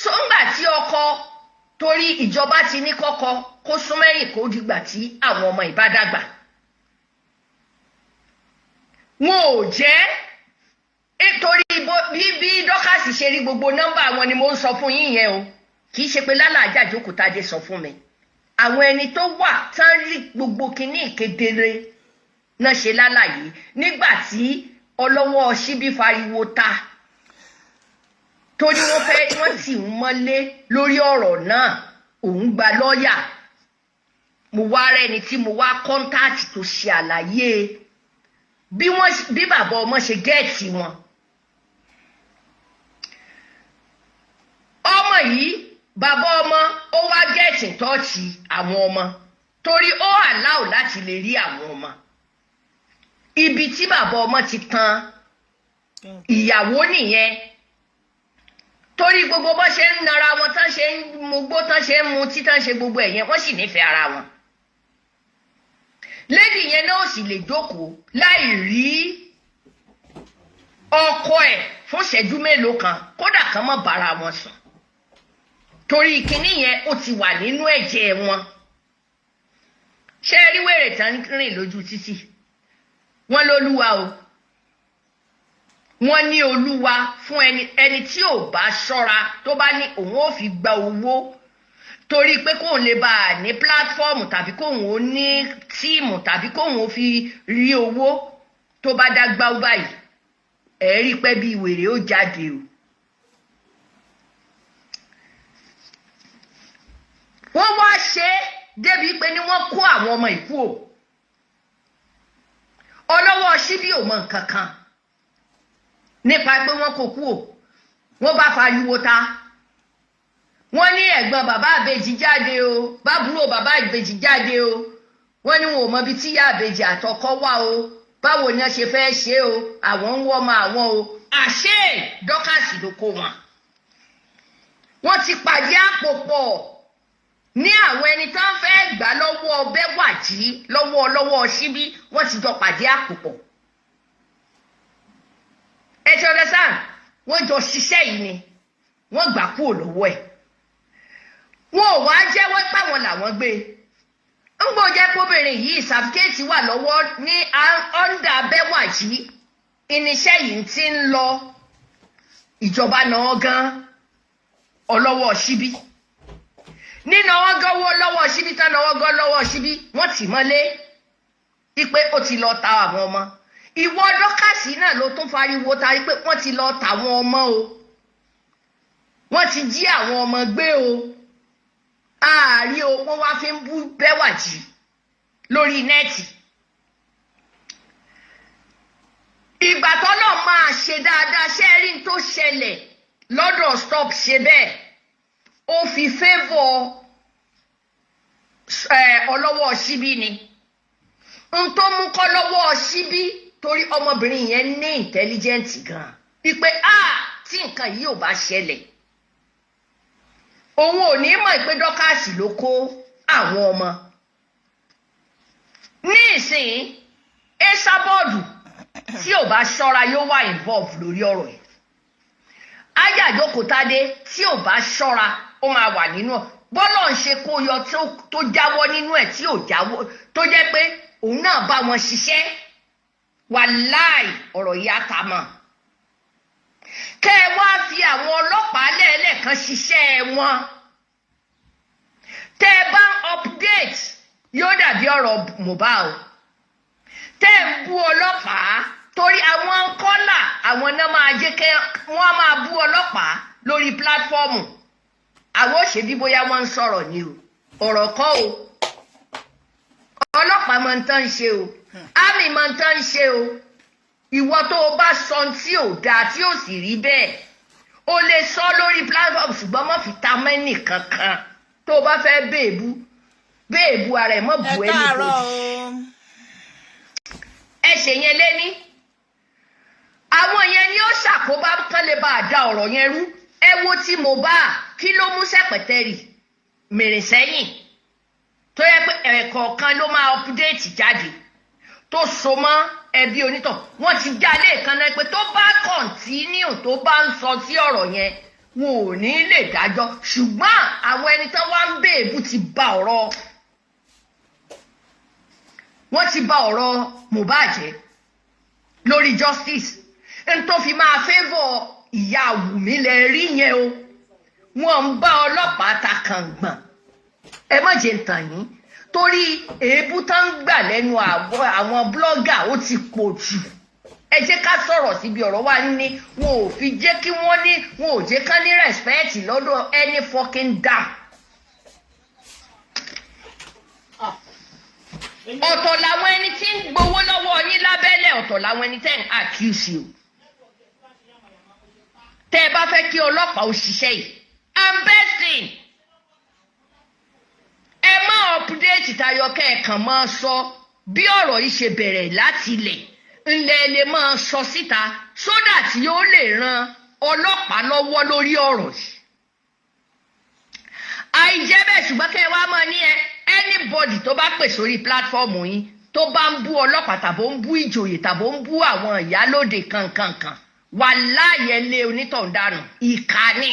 sóńgbà tí ọkọ, torí ìjọba ti ní kọ́kọ́ kó súnmẹ́yìn, kó dìgbà tí àwọn ọmọ ìbá dàgbà. Wọn ò jẹ́ nítorí bí Dorcas ṣe rí gbogbo nọ́mbà wọn ni mo ń sọ fún yín yẹn o. Kì í ṣe pé lálàájá Jókòótádé sọ fún mi. Àwọn ẹni tó wà tán rí gbogbo kinní kedere náà ṣe lálàyé. Nígbà tí ọlọ́wọ́ síbí fariwo ta torí wọ́n fẹ́ wọ́n tì ń mọ́lé lórí ọ̀rọ̀ náà, òun gba lọ́ọ̀yà. Mo wá rẹ́ni tí mo wá contact tó ṣe àlàyé bí wọ́n, bí bàbá ọmọ ṣe get wọn. Ọmọ yìí, bàbá ọmọ, ó wá get in touch àwọn ọmọ torí ó allow láti lè rí àwọn ọmọ. Ibi tí bàbá ọmọ ti tan ìyàwó nìyẹn, torí gbogbo bó ṣe ń nara wọn, tán ṣe ń mugbó, tán ṣe ń mutí, tán ṣe gbogbo ẹ̀yẹn, wọ́n sì nífẹ̀ẹ́ ara wọn. Lady yẹn náà sì lè jókòó láì rí ọkọ ẹ̀ fún ìṣẹ́jú mélòó kan, kódà kan mọ́ bára wọn sùn, torí kinní yẹn ó ti wà nínú ẹ̀jẹ̀ wọn. Ṣé ẹ rí wèrè tán rìn lójú títì? Wọ́n lólúwa o, wọ́n ní olúwa fún ẹni. Ẹni tí ò bá ṣọ́ra, tó bá ní òun ò fi gba owó. Torí pé kóun lè bá a ní platform, tàbí kóun ó ní team, tàbí kóun ó fi rí owó, tó bá dá gbáú báyìí, ẹ̀ rí pé bí wèrè ó jáde o. Wọ́n wá ṣe é débi pé ní wọ́n kó àwọn ọmọ ìkú o. Ọlọ́wọ́ síbí ò mọ nǹkan kan nípa pé wọ́n kó kú o. Wọ́n bá fariwo ta, wọ́n ní ẹ̀gbọ́n bàbá àbèjì jáde o, bábúrò bàbá àbèjì jáde o. Wọ́n ní wọn ò mọ ibi tí ìyá àbèjì àtọkọ wà o. Báwo ni wọ́n ṣe fẹ́ ṣe o? Àwọn ń wọ́ ọmọ àwọn o. Àṣé Dorcas ló kó wọn. Wọ́n ti pàdé àpò pọ̀ ní àwọn ẹni tó ń fẹ́ gbà lọ́wọ́ Bẹ́wàjí, lọ́wọ́ síbí. Wọ́n ti jọ pàdé àpò pọ̀. Ẹ ti understand? Wọ́n jọ ṣiṣẹ́ yìí ni wọ́n gbà kúrò lọ́wọ́ ẹ̀. Wọn ò wá jẹ́wọ́ páwọn làwọn gbé. Ń gbọ́ jẹ́ kóbìnrin yìí, sàfikéètì wà lọ́wọ́ ní under Bẹ́wàjí. Irinṣẹ́ yìí ti ń lọ, ìjọba náà gan ọlọ́wọ́ síbí nínú ọwọ́ gọ́wọ́ lọ́wọ́ síbí tán, lọ́wọ́ gọ́ lọ́wọ́ síbí. Wọ́n tì mọ́lé ipe ó ti lọ ta àwọn ọmọ. Ìwọ Dorcas náà ló tún fariwo ta pé wọ́n ti lọ ta àwọn ọmọ o, wọ́n ti jí àwọn ọmọ gbé o. Ààrí o, wọ́n wá fi ń bú Bẹ́wàjí lórí net. Ìgbà tó náà máa ṣe dáadáa, ṣé ẹ rí n tó ṣẹlẹ̀ lọ́dọ̀ Stop Ṣe Bẹ́ẹ̀? Ó fi favour ọlọ́wọ́ síbí ni n tó mú kọ́ lọ́wọ́ síbí, torí ọmọbìnrin yẹn ní intelligent gan, wípé a tí nǹkan yìí ò bá ṣẹlẹ̀, òun ò ní mọ̀ pé Dorcas ló kó àwọn ọmọ. Ní ìsìn, Esabod tí ò bá ṣọ́ra yóò wà involve lórí ọ̀rọ̀ yìí. Ayàjókòtádé tí ò bá ṣọ́ra, ó máa wà nínú ẹ̀. Bọ́lọ̀ ń ṣe kó yọ tó jáwọ́ nínú ẹ̀, tí ò jáwọ́, tó jẹ́ pé òun náà bá wọn ṣiṣẹ́, wàláì, ọ̀rọ̀ yìí á ta mọ́. Kẹ́ ẹ wá fi àwọn ọlọ́pàá lẹ́ẹ̀lẹ́kan ṣiṣẹ́ wọn. Tẹ́ ẹ bá ń update, yóò dàbí ọ̀rọ̀ Mohbad. Tẹ́ ẹ ń bú ọlọ́pàá, torí àwọn kọ́là, àwọn náà máa jẹ́ kẹ́ wọ́n máa bú ọlọ́pàá lórí platform. Àwọn ò ṣe bí bóyá wọ́n ń sọ̀rọ̀ ni o. Ọ̀rọ̀ kọ́ o. Ọlọ́pàá máa ń tán ṣe o, army máa ń tán ṣe o. Ìwọ tó o bá sọ tí ò dáa, tí ò sì rí bẹ́ẹ̀, o lè sọ lórí platform, ṣùgbọ́n má fi ta mẹ́nì kankan. Tó o bá fẹ́ béèbú, béèbú ara ẹ̀, mọ́ Ẹ bu káàárọ̀ anybody. o. Ẹ ṣe yẹn lé ní àwọn yẹn ni ó ṣàkóbá kán lè bá a da ọ̀rọ̀ yẹn rú. Ẹ wo tí mo bá kí ló mú sẹ̀pẹ̀tẹ̀rì mìrìn sẹ́yìn, tó yẹ pé ẹ̀ẹ̀kọ̀ọ̀kan ló máa update jáde tó so mọ́ ẹbí onítọ̀. Wọ́n ti já lẹ́ẹ̀kan náà pé tó bá continue, tó bá ń sọ sí ọ̀rọ̀ yẹn, wọn ò ní lè dájọ́. Ṣùgbọ́n àwọn ẹni tó wá ń bèèbù ti ba ọ̀rọ̀, wọ́n ti ba ọ̀rọ̀ Mohbad jẹ́ lórí justice. N tó fi máa favour ìyá Wùmí lẹ rí yẹn o. Wọ́n ń bá ọlọ́pàá ta kàngbọ̀n. Ẹ má jẹ́ ń tàn yín, torí èébú tá ń gbà lẹ́nu àwọn blogger, ó ti pọ̀ jù. Ẹ jẹ́ ká sọ̀rọ̀ síbi ọ̀rọ̀ wa ní. Wọn ò fi jẹ́ kí wọ́n ní, wọn ò jẹ́ ká ní respect lọ́dọ̀ any fucking damn. Ọ̀tọ̀ làwọn ẹni tí ń gbowó lọ́wọ́ yín lábẹ́lẹ̀, ọ̀tọ̀ làwọn ẹni tẹ́ ń accuse o. Tẹ́ ẹ bá fẹ́ kí ọlọ́pàá ó ṣiṣẹ́ yìí, I'm besting, ẹ má update tayọ kẹ́ẹ̀kan máa sọ bí ọ̀rọ̀ yìí ṣe bẹ̀rẹ̀ láti ilẹ̀. Ńlẹ̀ lè máa sọ síta sódà tí yóò lè ran ọlọ́pàá lọ́wọ́ lórí ọ̀rọ̀ yìí. Àìjẹ́ bẹ́ẹ̀, ṣùgbọ́n kẹ́ ẹ wá máa ní ẹ anybody tó bá pè sórí platform yín, tó bá ń bú ọlọ́pàá, tàbó ń bú ìjòyè, tàbó ń bú àwọn ìyálóde kankankan, wà láàyè lé onítọ̀hún dànù. Ìkà ni.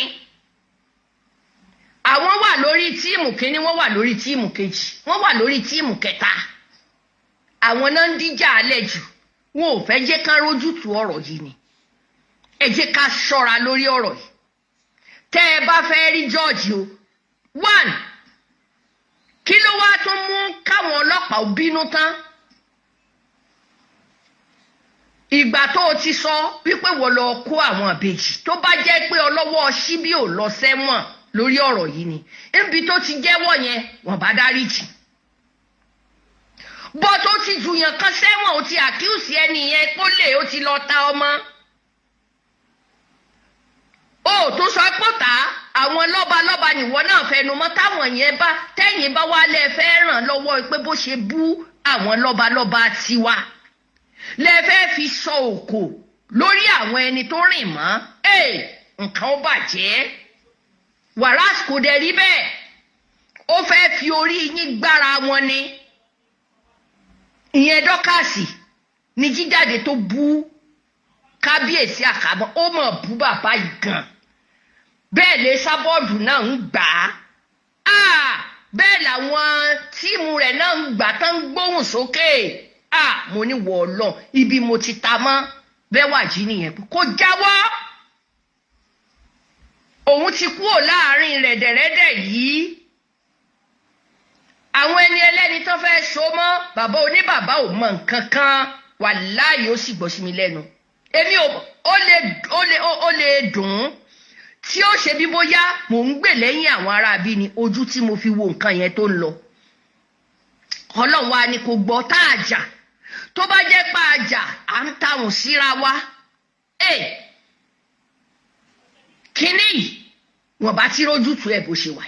Àwọn wà lórí team kínní, wọ́n wà lórí team kejì, wọ́n wà lórí team kẹta. Àwọn náà ń díjà alẹ́ jù. Wọn ò fẹ́ jẹ́ ká rójútu ọ̀rọ̀ yìí ni. Ẹ jẹ́ ká ṣọ́ra lórí ọ̀rọ̀ yìí. Tẹ́ ẹ bá fẹ́ rí jọ́ọ̀jì o, one Kí ló wá tún mú káwọn ọlọ́pàá bínú tán? Ìgbà tó o ti sọ wípé wọ́n lọ kó àwọn ìbejì, tó bá jẹ́ pé ọlọ́wọ́ síbí ò lọ sẹ́wọ̀n lórí ọ̀rọ̀ yìí ni, níbi tó ti jẹ́wọ́ yẹn, wọ́n bá dáríjì. Bọ́ tó ti jùyàn kan sẹ́wọ̀n, ó ti accuse ẹni yẹn kó lè ó ti lọ ta ọmọ, ó tó sọ pọ̀tà àwọn lọ́balọ́ba nìwọ náà fẹnu mọ́. Táwọn yẹn bá tẹ́yìn bá wálé fẹ́ ràn lọ́wọ́ pé bó ṣe bú àwọn lọ́balọ́ba tiwa lẹ fẹ́ fi sọ òkò lórí àwọn ẹni tó rìn mọ́, nǹkan ó bàjẹ́. Wàrà kò dẹ̀ rí bẹ́ẹ̀, ó fẹ́ fi orí yín gbára wọn ni. Ìyẹn Dorcas ní jíjáde tó bú kábíyèsí àkàmọ́, ó mọ̀ bú bàbá yìí gan. Bẹ́ẹ̀ lè sábọ́ọ̀dù náà ń gbà á, bẹ́ẹ̀ làwọn team rẹ̀ náà ń gbà tán, ń gbóhùn sókè. Mo ní wọ̀ ọlọ́ ibi mo ti ta mọ́ bẹ́ẹ̀ wà jí nìyẹn, kó jáwọ́, òun ti kúrò láàrin rẹ̀dẹ̀rẹ́dẹ̀ yìí. Àwọn ẹni ẹlẹ́ni tó fẹ́ so mọ́ bàbá oníbàbá ò mọ nǹkan kan, wàláhì, ó sì gbọ́ sí mi lẹ́nu. Èmi ò ó lè dùn ún tí ó ṣe bí bóyá mò ń gbè lẹ́yìn àwọn aráabí ni. Ojú tí mo fi wo nǹkan yẹn tó ń lọ, Ọlọ́run wa ni kò gbọ́ tá a jà. Tó bá jẹ́ pa a jà, à ń tàwọn síra wa ẹ̀ kínní yìí, wọ́n bá ti rójútu ẹ̀ bó ṣe wà.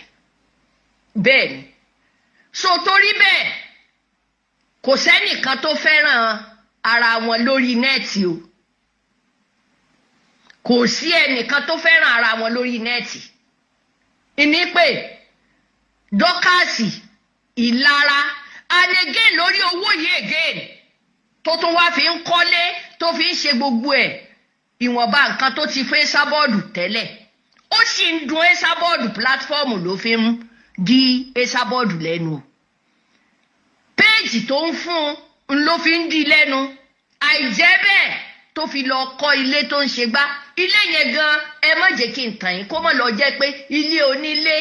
Bẹ́ẹ̀ ni. So torí bẹ́ẹ̀, kò sẹ́nìkan tó fẹ́ràn ara wọn lórí net o. Kò sí ẹnìkan tó fẹ́ràn ara wọn lórí net. Ìní pé Dorcas ìlara, and again lórí owó yìí again tó tún wá fi ń kọ́lé, tó fi ń ṣe gbogbo ẹ̀, ìwọ̀nba nǹkan tó ti fẹ́ sábọ́ọ̀dù tẹ́lẹ̀, ó sì ń dun Esabod. Platform ló fi ń di Esabod lẹ́nu o. Péèjì tó ń fún un ló fi ń di lẹ́nu. Àìjẹ́ bẹ́ẹ̀, tó fi lọ kọ́ ilé tó ń ṣe gbá ilé yẹn gan, ẹ má jẹ́ kí n tàn yín, kó má lọ jẹ́ pé ilé onílé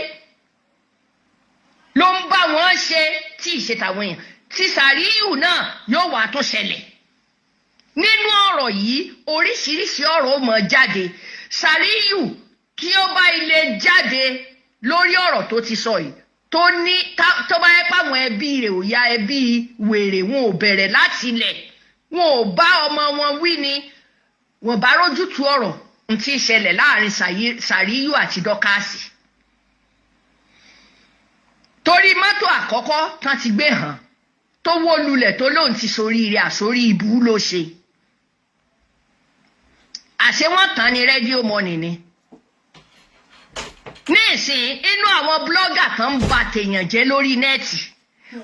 ló ń bá wọn ṣe tí ì ṣe tàwọn èèyàn. Tí Sàríyù náà yóò wá tó ṣẹlẹ̀ nínú ọ̀rọ̀ yìí, oríṣiríṣi ọ̀rọ̀ ó mọ̀ jáde. Sàríyù kí ó bá ilé jáde lórí ọ̀rọ̀ tó ti sọ yìí, tó ní tó bá yẹ páwọn ẹbí rẹ̀ ò ya ẹbí wèrè, wọn ò bẹ̀rẹ̀ láti ilẹ̀, wọn ò bá ọmọ wọn wí ni, wọn bá rójútu ọ̀rọ̀ n tí ń ṣẹlẹ̀ láàrin Sàríyù àti Dorcas. Torí mọ́tò àkọ́kọ́ tán ti gbé hàn tó wó lulẹ̀, tó lóun ti soríire, àsórí ibú ló ṣe. Àṣé wọ́n tán ní rédíò mọ́nì ni. Ní ìsìn, inú àwọn blogger kan ń ba tèèyàn jẹ́ lórí net,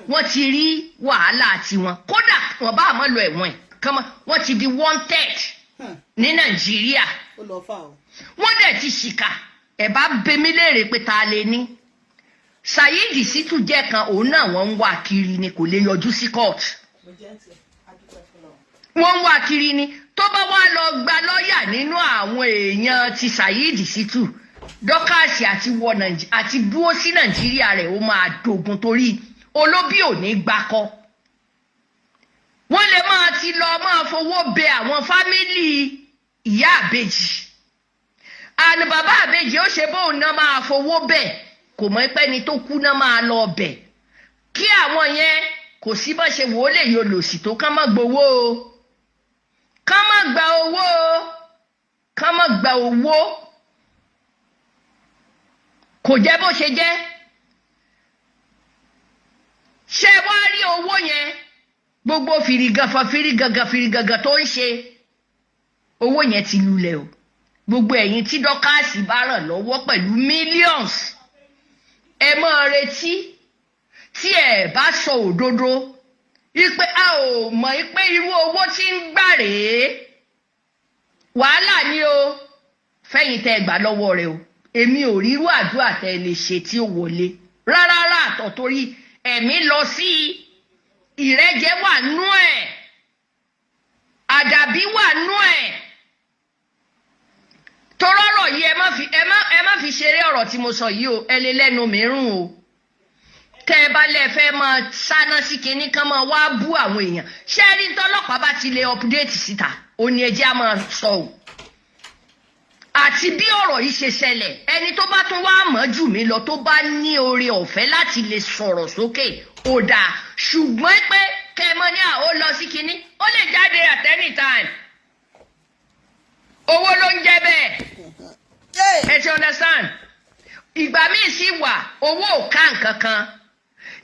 wọ́n ti rí wàhálà tiwọn. Kódà wọ́n bá àmọ́ lọ ẹ̀wọ̀n ẹ̀ kọ́mọ, wọ́n ti di wanted ní Nàìjíríà. Ó lọ fà o. Wọ́n dẹ̀ ti ṣìkà. Ẹ̀ bá bemi léèrè pé ta lè ní Saheed Shittu jẹ́ kan, òun náà wọ́n ń wá kiri ni, kò lè yọjú sí court. Wọ́n ń wá kiri ni. Tó bá wá lọ gba lọ́ọ̀yà nínú àwọn èèyàn ti Saheed Shittu, Dorcas àti wọ àti dúró sí Nàìjíríà rẹ̀, ó máa dogun, torí olóbì ò ní gbakọ. Wọ́n lè máa ti lọ máa fowó bẹ àwọn family ìyá àbèjì àni bàbá àbèjì. Ó ṣe bóun náà máa fowó bẹ̀, kò mọ̀ pé ẹni tó kú náà máa lọ bẹ̀. Kí àwọn yẹn kò sí bá ṣe wò ó lè yọ lòsì tó, kán má gbowó o, kán má gba owó o, kán má gba owó. Kò jẹ́ bó ṣe jẹ́. Ṣé wá rí owó yẹn, gbogbo fìrìgànfà fìrìgàngàn fìrìgàngàn tó ń ṣe, owó yẹn ti lulẹ̀ o. Gbogbo ẹ̀yin tí Dorcas bá ràn lọ́wọ́ pẹ̀lú millions, ẹ máa retí tí ẹ bá sọ òdodo ipe a ò mọ̀ pé irú owó tí ń gbà rèé. Wàhálà ni o fẹ́yìn tẹ́ ẹ gbà lọ́wọ́ rẹ o. Èmi ò rírú àdúrà tẹ́ ẹ lè ṣe tí ó wọlé rárá àtọ̀, torí ẹ̀mí lọ sí ìrẹ́jẹ wà nú ẹ̀, àdàbí wà nú ẹ̀. Torọ́rọ̀ yìí, ẹ má fi ṣeré. Ọ̀rọ̀ tí mo sọ yìí o, ẹ lè lẹ́nu mìíràn o. Tẹ́ ẹ bá lẹ́ fẹ́ máa sáná sí kinní kan, máa wá bú àwọn èèyàn. Ṣé ẹ rí tọ́lọ́pàá bá ti lè update síta, ó ní ẹjẹ́ á máa sọ o. Àti bí ọ̀rọ̀ yìí ṣe ṣẹlẹ̀, ẹni tó bá tún wá mọ̀ jù mí lọ, tó bá ní oore ọ̀fẹ́ láti lè sọ̀rọ̀ sókè, ó dáa. Ṣùgbọ́n pé kẹmọ ní à ó lọ sí kinní, ó lè jáde at any time. Owó ló ń jẹ́ bẹ́ẹ̀. Ẹ ti understand? Ìgbà míì sì wà, owó ò ká nǹkan kan.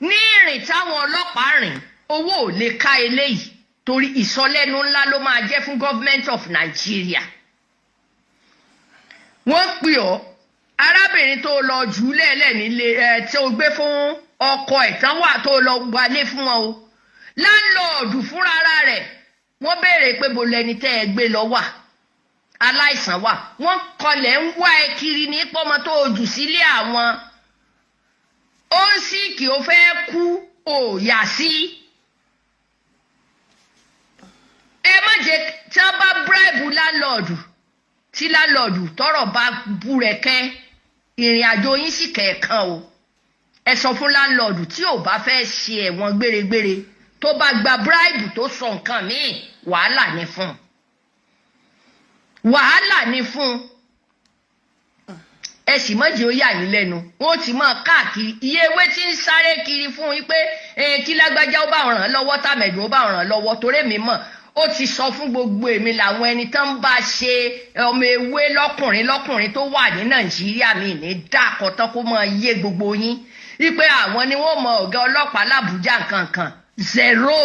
Ní ìrìn táwọn ọlọ́pàá rìn, owó ò lè ká eléyìí, torí ìsọlẹ́nu ńlá ló máa jẹ́ fún government of Nigeria. Wọ́n pè ọ́, arábìnrin tó lọ jù ú lẹ́ẹ̀lẹ́ nílé ẹ tí o gbé fún ọkọ ẹ̀ tán wà, tó lọ wálé fún wọn o. Landlord fúnra rẹ̀, wọ́n béèrè pé bo lẹni tẹ́ ẹ gbé lọ wà, aláìsàn wà. Wọ́n kọlẹ̀ ń wá ẹ kiri ní pọ́mọ tó o jù sílé àwọn. Ó ń sick, ó fẹ́ kú, ò yà sí. Ẹ má jẹ́ tí wọ́n bá bribe landlord, tí landlord tọ́rọ̀ bá búrẹ́kẹ́, ìrìn àjò yín sì kẹ̀ẹ̀kan o. Ẹ sọ fún landlord, tí ò bá fẹ́ ṣe ẹ̀wọ̀n gbéregbére, tó bá gba bribe, tó sọ nǹkan míì, wàhálà ni fún un, wàhálà ni fún un. Ẹ sì mọ̀jẹ̀ ó yà yín lẹ́nu, wọ́n ti máa káàkiri. Iye ewé tí ń sáré kiri fún yín pé kí lágbájá ó bá ràn án lọ́wọ́, tàmẹ̀dù ó bá ràn án lọ́wọ́, torí èmi mọ̀, ó ti sọ fún gbogbo èmi làwọn ẹni tó ń bá ṣe ọmọ ewé lọ́kùnrin lọ́kùnrin tó wà ní Nàìjíríà. Mi ní dákọ̀tán kó máa yé gbogbo yín wípé àwọn ni wọ́n mọ ọ̀gá ọlọ́pàá làbújá nǹkankan zero.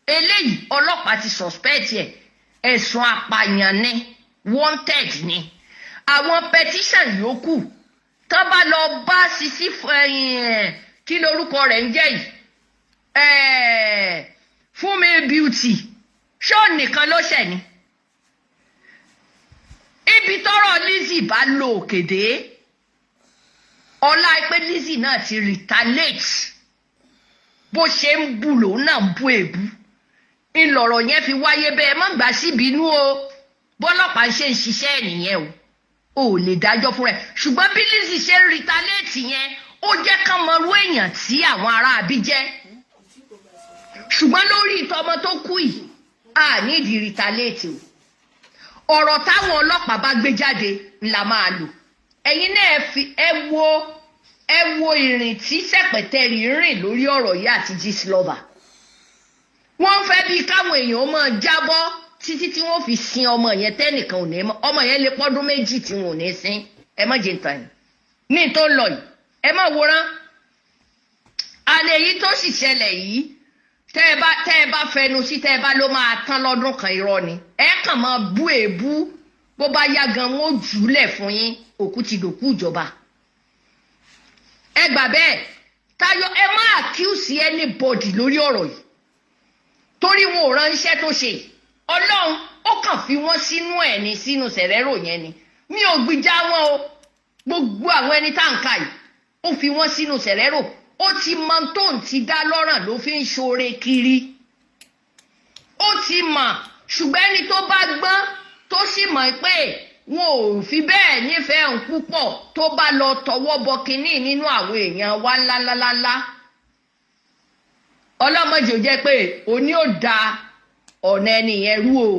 Eléyìí, ọlọ́pàá ti suspect ẹ̀, ẹ̀sùn apààyàn ni, wanted ni. Àwọn petition yòókù tán bá lọ bá sisi, kí lorúkọ rẹ̀ ń jẹ́ yìí, Fúnmi Beauty, ṣó nìkan ló ṣẹ̀ ni? Ibi tọ́rọ̀ Lizzy bá lọ òkèdè, ọlá pé Lizzy náà ti retaliate, bó ṣe ń bù lòun náà ń bú èbú, ńlọrọ̀ yẹn fi wáyé bẹ́ẹ̀. Má gbà síbínú o, bọ́lọ́pàá ṣe ń ṣiṣẹ́ nìyẹn o. Ò lè dájọ́ fún rẹ̀. Ṣùgbọ́n bí Lizzy ṣe ń retaliate yẹn, ó jẹ́ kán mọrú èèyàn tí àwọn aráabí jẹ́. Ṣùgbọ́n lórí ìtọ́mọ tó kú yìí, a nídìí retaliate o. Ọ̀rọ̀ táwọn ọlọ́pàá bá gbé jáde ńlá máa lò. Ẹ̀yin náà, ẹ fi ẹ wo ìrìn tí Sẹ̀pẹ̀tẹ̀rì rìn lórí ọ̀rọ̀ yìí àti Gistlover. Wọ́n fẹ́ bí káwọn èèyàn máa jábọ́ títí tí wọ́n fi sin ọmọ yẹn, tẹ́nìkan ò ní mọ̀. Ọmọ yẹn lè pọ́dún 2 tí wọn ò ní sin. Ẹ má jẹ́ ntàn yìí ní tó ń lọ yìí, ẹ má wòran. Àlè èyí tó sì ṣẹlẹ̀ yìí, tẹ́ ẹ bá fẹnu sí, tẹ́ ẹ bá ló máa tán lọ́dún kan, irọ́ ni. Ẹ kàn máa bú èébú. Bó bá yá gan, wọn ó jùúlẹ̀ fún yín. Òkú ti dòkú ìjọba, ẹ gbà bẹ́ẹ̀. Tayo, ẹ má accuse anybody lórí ọ̀rọ̀ yìí, torí wọn ò rán iṣẹ́ tó ṣe. Ọlọ́run ó kàn fi wọ́n sínú ẹ̀ ní sínú sẹ̀rẹ̀rò yẹn ni. Mi ò gbìjà wọn o. Gbogbo àwọn ẹni tá à ń kà yìí, ó fi wọ́n sínú sẹ̀rẹ̀rò. Ó ti mọ tó ń ti dá lọ́ràn ló fi ń ṣoore kiri, ó ti mọ̀. Ṣùgbọ́n ẹni tó bá gbọ́n, tó sì mọ̀ pé wọn ò fi bẹ́ẹ̀ nífẹ̀ẹ́ òun púpọ̀, tó bá lọ tọwọ́ bọ kínní nínú àwọn èèyàn wa ńláńláńlá, ọlọ́mọdé ò jẹ́ pé òní ò da ọ̀nà ẹni yẹn rú o.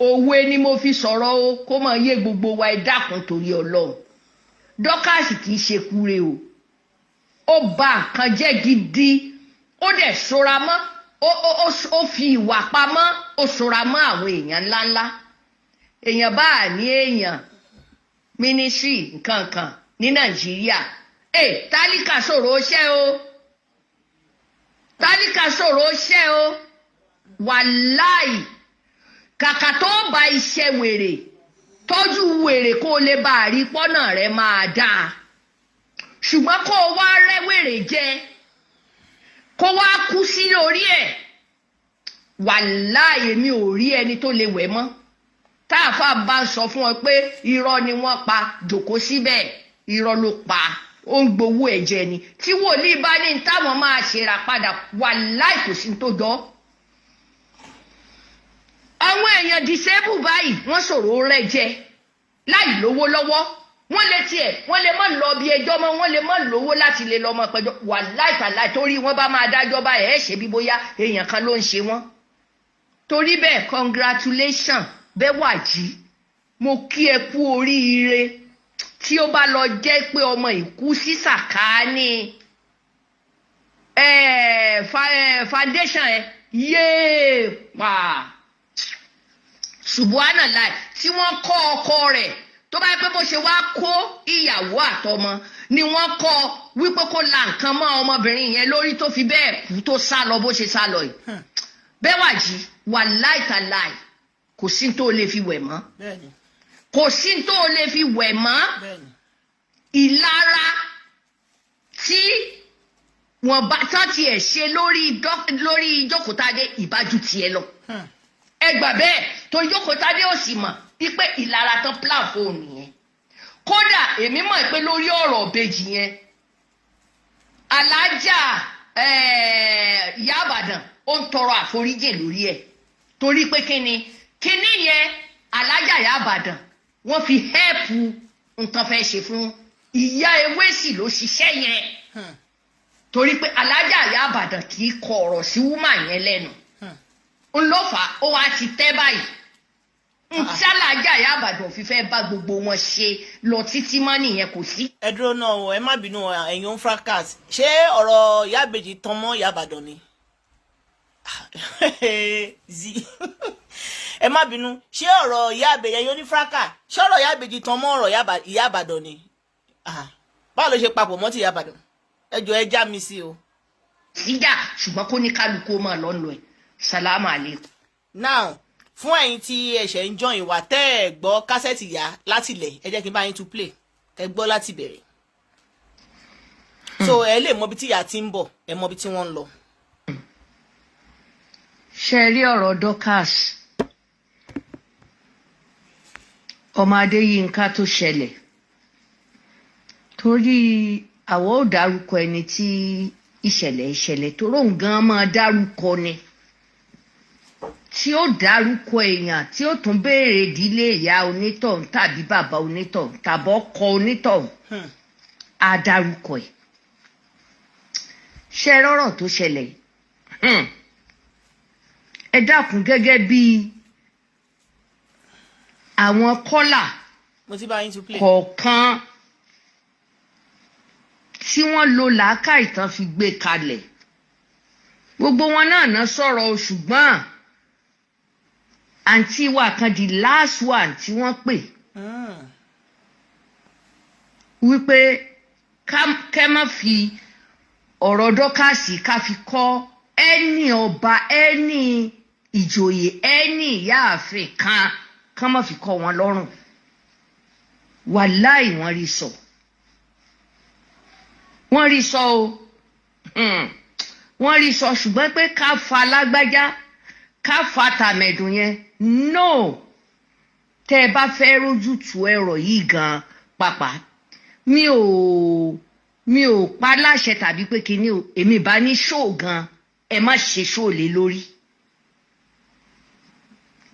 Òwe ni mo fi sọ̀rọ̀ o, kó mọ̀ yé gbogbo wa. Ẹ dákun, torí Ọlọ́run, Dorcas kì í ṣe kúre o. Ó ba nǹkan jẹ́ gidi, ó dẹ̀ ṣọ́ra mọ́, ó fi ìwà pamọ́, ó ṣọ́ra mọ́ àwọn èèyàn ńláńlá. Èèyàn bá ní èèyàn ministry nǹkan kan ní Nàìjíríà, ẹ tálíkà sọ̀rọ̀ ó ṣẹ́ o, tálíkà sọ̀rọ̀ ó ṣẹ́ o. Wàláì, kàkà tó bá iṣẹ́ wèrè, tọ́jú wèrè kó o lè bá a rí pọ́nà rẹ̀ máa dáa. Ṣùgbọ́n kó o wá rẹ́ wèrè jẹ, kó wá kú sí orí ẹ̀, wàláì, èmi ò rí ẹni tó lè wẹ̀ mọ́. Táàfà bá ń sọ fún ọ pé irọ́ ni wọ́n pa, jòkó síbẹ̀, irọ́ ló pa, ó ń gbowó ẹ̀jẹ̀ ni. Tí wòlíì bá ní táwọn máa ṣèrà padà, wàláì, kò sí tó jọ. Àwọn èèyàn disable báyìí, wọ́n sọ̀rọ̀ rẹ̀ jẹ láì lówó lọ́wọ́. Wọ́n Wọ́n lè tiẹ̀, wọ́n lè má lọ bí ẹjọ́ mọ́, wọ́n lè má lówó láti lè lọ́mọ pẹjọ́ wà láìtàláì, torí wọ́n bá máa dájọ́ báyìí, ẹ̀ ṣe bí bóyá èèyàn kan ló ń ṣe wọ́n. Torí bẹ́ẹ̀, congratulation Bẹ́wàjí, mo kí ẹ kú oríire. Tí ó bá lọ jẹ́ pé ọmọ ìkú sí sàkáání foundation ẹ yéé pa ṣùgbọ́n tí wọ́n kọ́ ọkọ rẹ̀, tó bá yẹ pé bó ṣe wá kó ìyàwó àtọmọ ni wọ́n kọ́ wípé kó la nǹkan mọ́ ọmọbìnrin yẹn lórí, tó fi bẹ́ẹ̀ kú, tó sá lọ bó ṣe sá lọ yìí, Bẹ́wàjí, wà láìtàláì, kò sí tó lè fi wẹ̀ mọ́. Kò sí tó lè fi wẹ̀ mọ́. Ìlara tí wọ́n bá tán tiẹ̀ ṣe lórí Jókòtádé ìbájú tiẹ̀ lọ. Ẹ gbà bẹ́ẹ̀, torí Jókòtádé ò sì mọ̀ wípé ìlara tán plan fóònù yẹn. Kódà èmi mọ̀ pé lórí ọ̀rọ̀ ìbejì yẹn, Alájà Ìyá Àbàdàn ó ń tọrọ àforíjì lórí ẹ̀, torí pé kíni kíní yẹn, Alájà Ìyá Àbàdàn wọ́n fi help nǹkan fẹ́ ṣe fún ìyá ewé sì ló ṣiṣẹ́ yẹn, torí pé Alájà Ìyá Àbàdàn kì í kọ ọ̀rọ̀ sí woman yẹn lẹ́nu. Ń ló fà á, ó wá ti tẹ́ báyìí ntí Alájà Ìyá Àbàdàn fi fẹ́ bá gbogbo wọn ṣe lọ títí mọ́ nìyẹn, kò sí. Ẹ dúró náà o, ẹ má bínú ẹ̀yin ń fracas. Ṣé ọ̀rọ̀ ìyá ìbejì tán mọ́ Ìyá Ìbàdàn ni? Zi, ẹ má bínú, ṣé ọ̀rọ̀ ìyá ìbejì, ẹ̀yin oní fracas, ṣé ọ̀rọ̀ ìyá ìbejì tán mọ́ ọ̀rọ̀ Ìyá Ìbàdàn ni? Báwo ló ṣe papọ̀ mọ́ ti Ìyá Ìbàdàn? Ẹ jọ̀ọ́, ẹ já mi sí o. Síjà, ṣùgbọ́n kó ní kálukú máa lọ́nà ẹ̀. Salamu aleykum. Now, fún ẹ̀yin tí ẹ̀ṣẹ̀ ń join wá, tẹ́ ẹ̀ gbọ́ kásẹ̀tì yá láti ilẹ̀, ẹ jẹ́ kí n bá yín tún play, ẹ gbọ́ láti bẹ̀rẹ̀, so ẹ lè mọ ibi tí ìyá ti ń bọ̀, ẹ mọ ibi tí wọ́n ń lọ. Ṣe rí ọ̀rọ̀ Dorcas ọmọ Adéyínká tó ṣẹlẹ̀, torí àwọn ò dárúkọ ẹni tí ìṣẹ̀lẹ̀ tó róun gan máa dárúkọ ni, tí ó dárúkọ èèyàn, tí ó tún béèrè ìdílé ìyá onítọ̀hún tàbí bàbá onítọ̀hún tàbí ọkọ onítọ̀hún, á dárúkọ ẹ̀. Ṣe rọ́rọ̀ tó ṣẹlẹ̀? Ẹ dákun, gẹ́gẹ́ bí àwọn kọ́là Mo ti bá yín tún play. kọ̀ọ̀kan tí wọ́n lo làákàyè tán fi gbé kalẹ̀, gbogbo wọn náà ná sọ̀rọ̀ o, ṣùgbọ́n àǹtí wa kan, the last one tí wọ́n pè, wípé kẹ́ má fi ọ̀rọ̀ Dorcas ká fi kọ́ ẹni ọba, ẹni ìjòyè, ẹni ìyáàfin kan, kán má fi kọ́ wọn lọ́rùn. Wàláì, wọ́n rí sọ, wọ́n rí sọ o. Wọ́n rí sọ, ṣùgbọ́n pé ká fa lágbájá, ká fa tàmẹ̀dùn yẹn, no. Tẹ́ ẹ bá fẹ́ rójútu ẹ̀rọ yìí gan pàpà, mi ò pa láṣẹ tàbí pé kinní o, èmi bá ní ṣó gan, ẹ má ṣe ṣó lé lórí,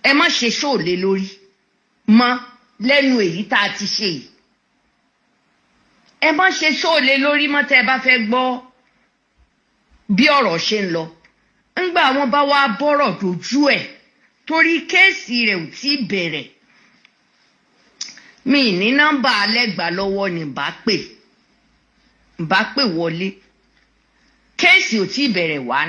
ẹ má ṣe ṣó lé lórí mọ́ lẹ́nu èyí tá a ti ṣe yìí. Ẹ má ṣe ṣó lé lórí mọ́. Tẹ́ ẹ bá fẹ́ gbọ́ bí ọ̀rọ̀ ṣe ń lọ ńgbà wọn bá wá bọ́rọ̀ dojú ẹ̀, torí case rẹ̀ ò tí ì bẹ̀rẹ̀, mi ní nọ́mbà alẹ́gbàá lọ́wọ́ ni bá pè wọlé. Case ò tí ì bẹ̀rẹ̀ wá,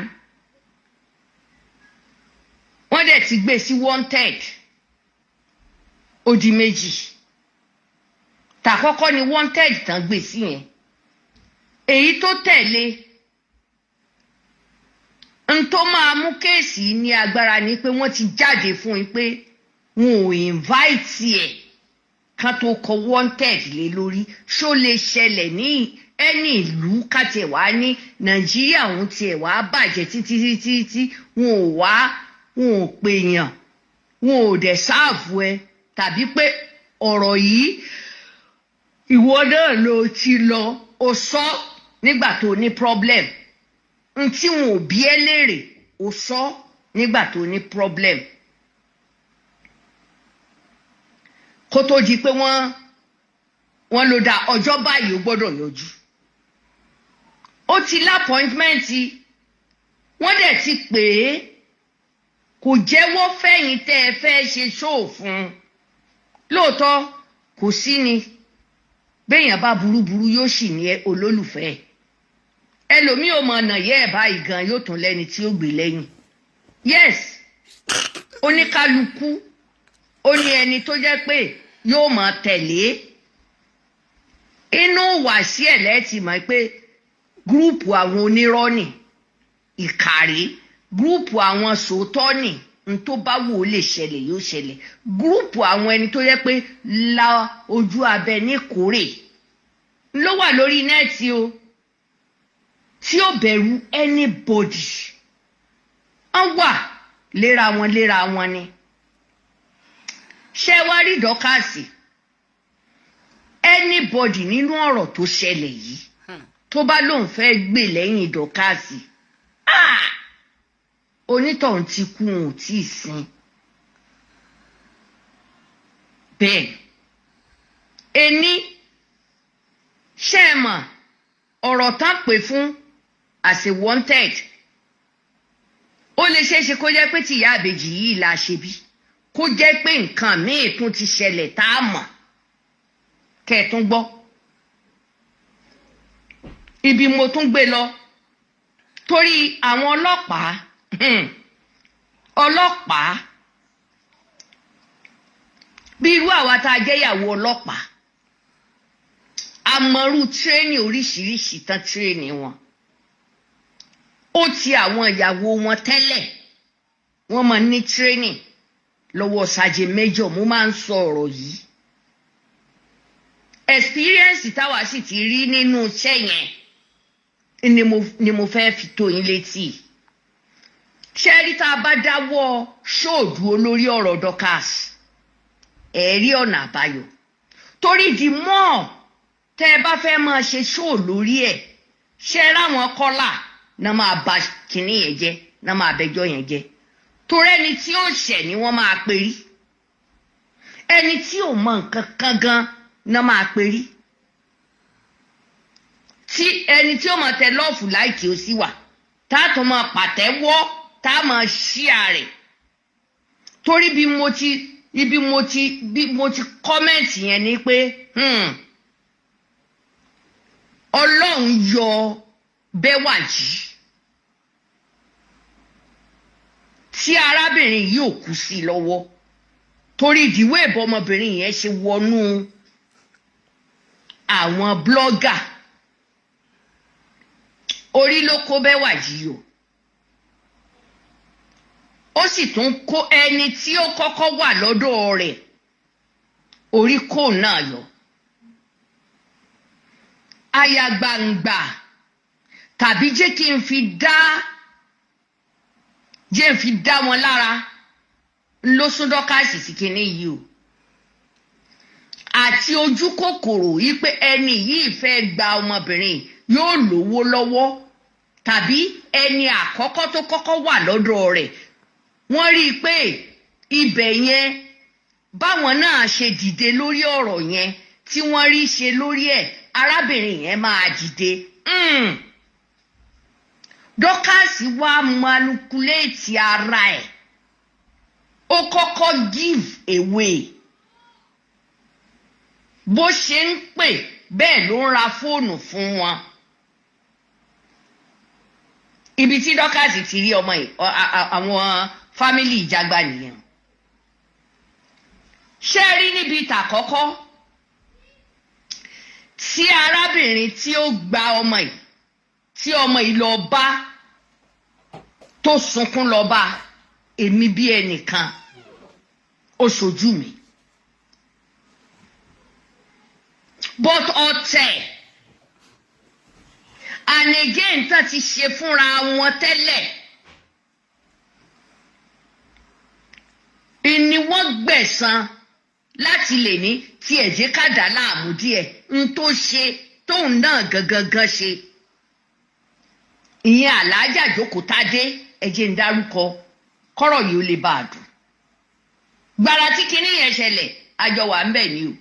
wọ́n dẹ̀ ti gbé sí wanted, ó di méjì. Tàkọ́kọ́ ni wanted tán gbé sí yẹn, èyí tó tẹ̀lé n tó máa mú case ní agbára ni pé wọ́n ti jáde fún un pé wọn ò invite ẹ̀ kan tó kọ wanted lé lórí. Ṣó lè ṣẹlẹ̀ ní ẹni ìlú kátiẹ̀ wá ní Nàìjíríà? Òun tiẹ̀ wá bàjẹ́ títí títí tí wọn ò wá, wọn ò pèèyàn, wọn ò dẹ̀ serve ẹ, tàbí pé ọ̀rọ̀ yìí ìwọ náà ló ti lọ o sọ nígbà tó ní problem n tí wọn ò bí ẹ léèrè, o sọ nígbà tó ní problem, kó tó di pé wọ́n Wọ́n ló dá ọjọ́ báyìí, ó gbọ́dọ̀ yọjú. Ó ti l'appointment, wọ́n dẹ̀ ti pè é, kò jẹ́wọ́ fẹ̀yìn tẹ́ ẹ fẹ́ ṣe show fún un. Lóòótọ́, kò sí ni béèyàn bá burúburú, yóò sì ní olólùfẹ́. Ẹlòmíì ò mọ ọ̀nà yẹ́ ẹ̀ báyìí gan, yóò tún lẹ́ni tí ó gbé lẹ́yìn. Yes, oníkálukú ó ní ẹni tó jẹ́ pé yóò máa tẹ̀lé. Inú wàásí ẹ̀ lẹ́ẹ̀tì mọ̀ pé group àwọn onírọ́ nì, ìkàrí group àwọn sòótọ́ nì, n tó bá wù ó lè ṣẹlẹ̀, yóò ṣẹlẹ̀. Group àwọn ẹni tó yẹ pé la ojú abẹ ní kórè ló wà lórí net o, tí ó bẹ̀rù anybody. Wọ́n wà léra wọn léra wọn ni. Ṣé wá rí Dorcas, anybody nínú ọ̀rọ̀ tó ṣẹlẹ̀ yìí tó bá lóun fẹ́ gbè lẹ́yìn Dorcas, ah, onítọ̀hún ti kú, òun ò tí ì sin. Bẹ́ẹ̀ ení, ṣé ẹ mọ̀ ọ̀rọ̀ tán pè fún as a wanted? Ó lè ṣeé ṣe kó jẹ́ pé tí ìyá àbèjì yìí la ṣe bí, kó jẹ́ pé nǹkan míì tún ti ṣẹlẹ̀ tá a mọ̀. Kẹ́ ẹ tún gbọ́ ibi mo tún gbé lọ, torí àwọn ọlọ́pàá, ọlọ́pàá bí irú àwa tá a jẹ́ ìyàwó ọlọ́pàá, àmọ́rú training oríṣiríṣi tán training wọn. Ó ti àwọn ìyàwó wọn tẹ́lẹ̀, wọ́n máa ní training lọ́wọ́ sergeant major. Mo máa ń sọ ọ̀rọ̀ yìí, experience táwa sì ti rí nínú iṣẹ́ yẹn ni mo fẹ́ fi tó yín létí. Ṣé rí, tá a bá dáwọ́ ṣóòdù olórí ọ̀rọ̀ Dorcas, ẹ̀ rí ọ̀nà àbáyọ, torí the more tẹ́ ẹ bá fẹ́ máa ṣe show lórí ẹ̀, ṣe ráwọn kọ́là náà máa ba kinní yẹn jẹ́, náà máa bẹjọ́ yẹn jẹ́, torí ẹni tí ó ṣẹ̀ ni wọ́n máa perí, ẹni tí ò mọ nǹkan kan gan náà máa perí, tí ẹni tí ó máa tẹ love, like, ó sì wà tá a tún máa pàtẹ́wọ́, tá a máa ṣíà rẹ̀, torí bí mo ti comment yẹn ni pé Ọlọ́run yọ Bẹ́wàjí tí arábìnrin yìí ò kú sí lọ́wọ́, torí ìdíwọ́ ìbọn ọmọbìnrin yẹn ṣe wọnú àwọn blogger, orí ló kó Bẹ́wàjí o. Ó sì tún kó ẹni tí ó kọ́kọ́ wà lọ́dọ̀ rẹ̀, orí kò náà yọ aya gbangba, tàbí jẹ́ n fi dá wọn lára ló sún Dorcas sí kinní yìí o, àti ojú kòkòrò yìí pé ẹni yìí fẹ́ gba ọmọbìnrin, yóò lówó lọ́wọ́, tàbí ẹni àkọ́kọ́ tó kọ́kọ́ wà lọ́dọ̀ rẹ̀, wọ́n rí i pé ibẹ̀ yẹn, báwọn náà ṣe dìde lórí ọ̀rọ̀ yẹn tí wọ́n rí ṣe lórí ẹ̀, arábìnrin yẹn máa dìde. Dorcas wá manipulate ara ẹ̀, ó kọ́kọ́ give away. Bó ṣe ń pè bẹ́ẹ̀ ló ń ra fóònù fún wọn. Ibi tí Dorcas ti rí ọmọ yìí, àwọn family ìjàgbá nìyẹn. Ṣé ẹ rí níbi ìtàkọ́kọ́ tí arábìnrin tí ó gba ọmọ yìí, tí ọmọ yìí lọ bá, tó sunkún lọ bá èmi bí ẹnìkan, ó ṣojú mi, but ọ̀tẹ̀ and again tán ti ṣe fúnra wọn tẹ́lẹ̀ ni wọ́n gbẹ̀san láti lè ní tí ẹ̀jẹ̀ ká dà láàmú díẹ̀, n tó ṣe tóun náà gangan gan ṣe ìyẹn. Àlàájá jókòó tádé, ẹ̀jẹ̀ ń dárúkọ kọ́rọ̀ yìí ó lè bá a dùn. Gbàrà tí kinní yẹn ṣẹlẹ̀, àjọ wà ń bẹ̀ ni o.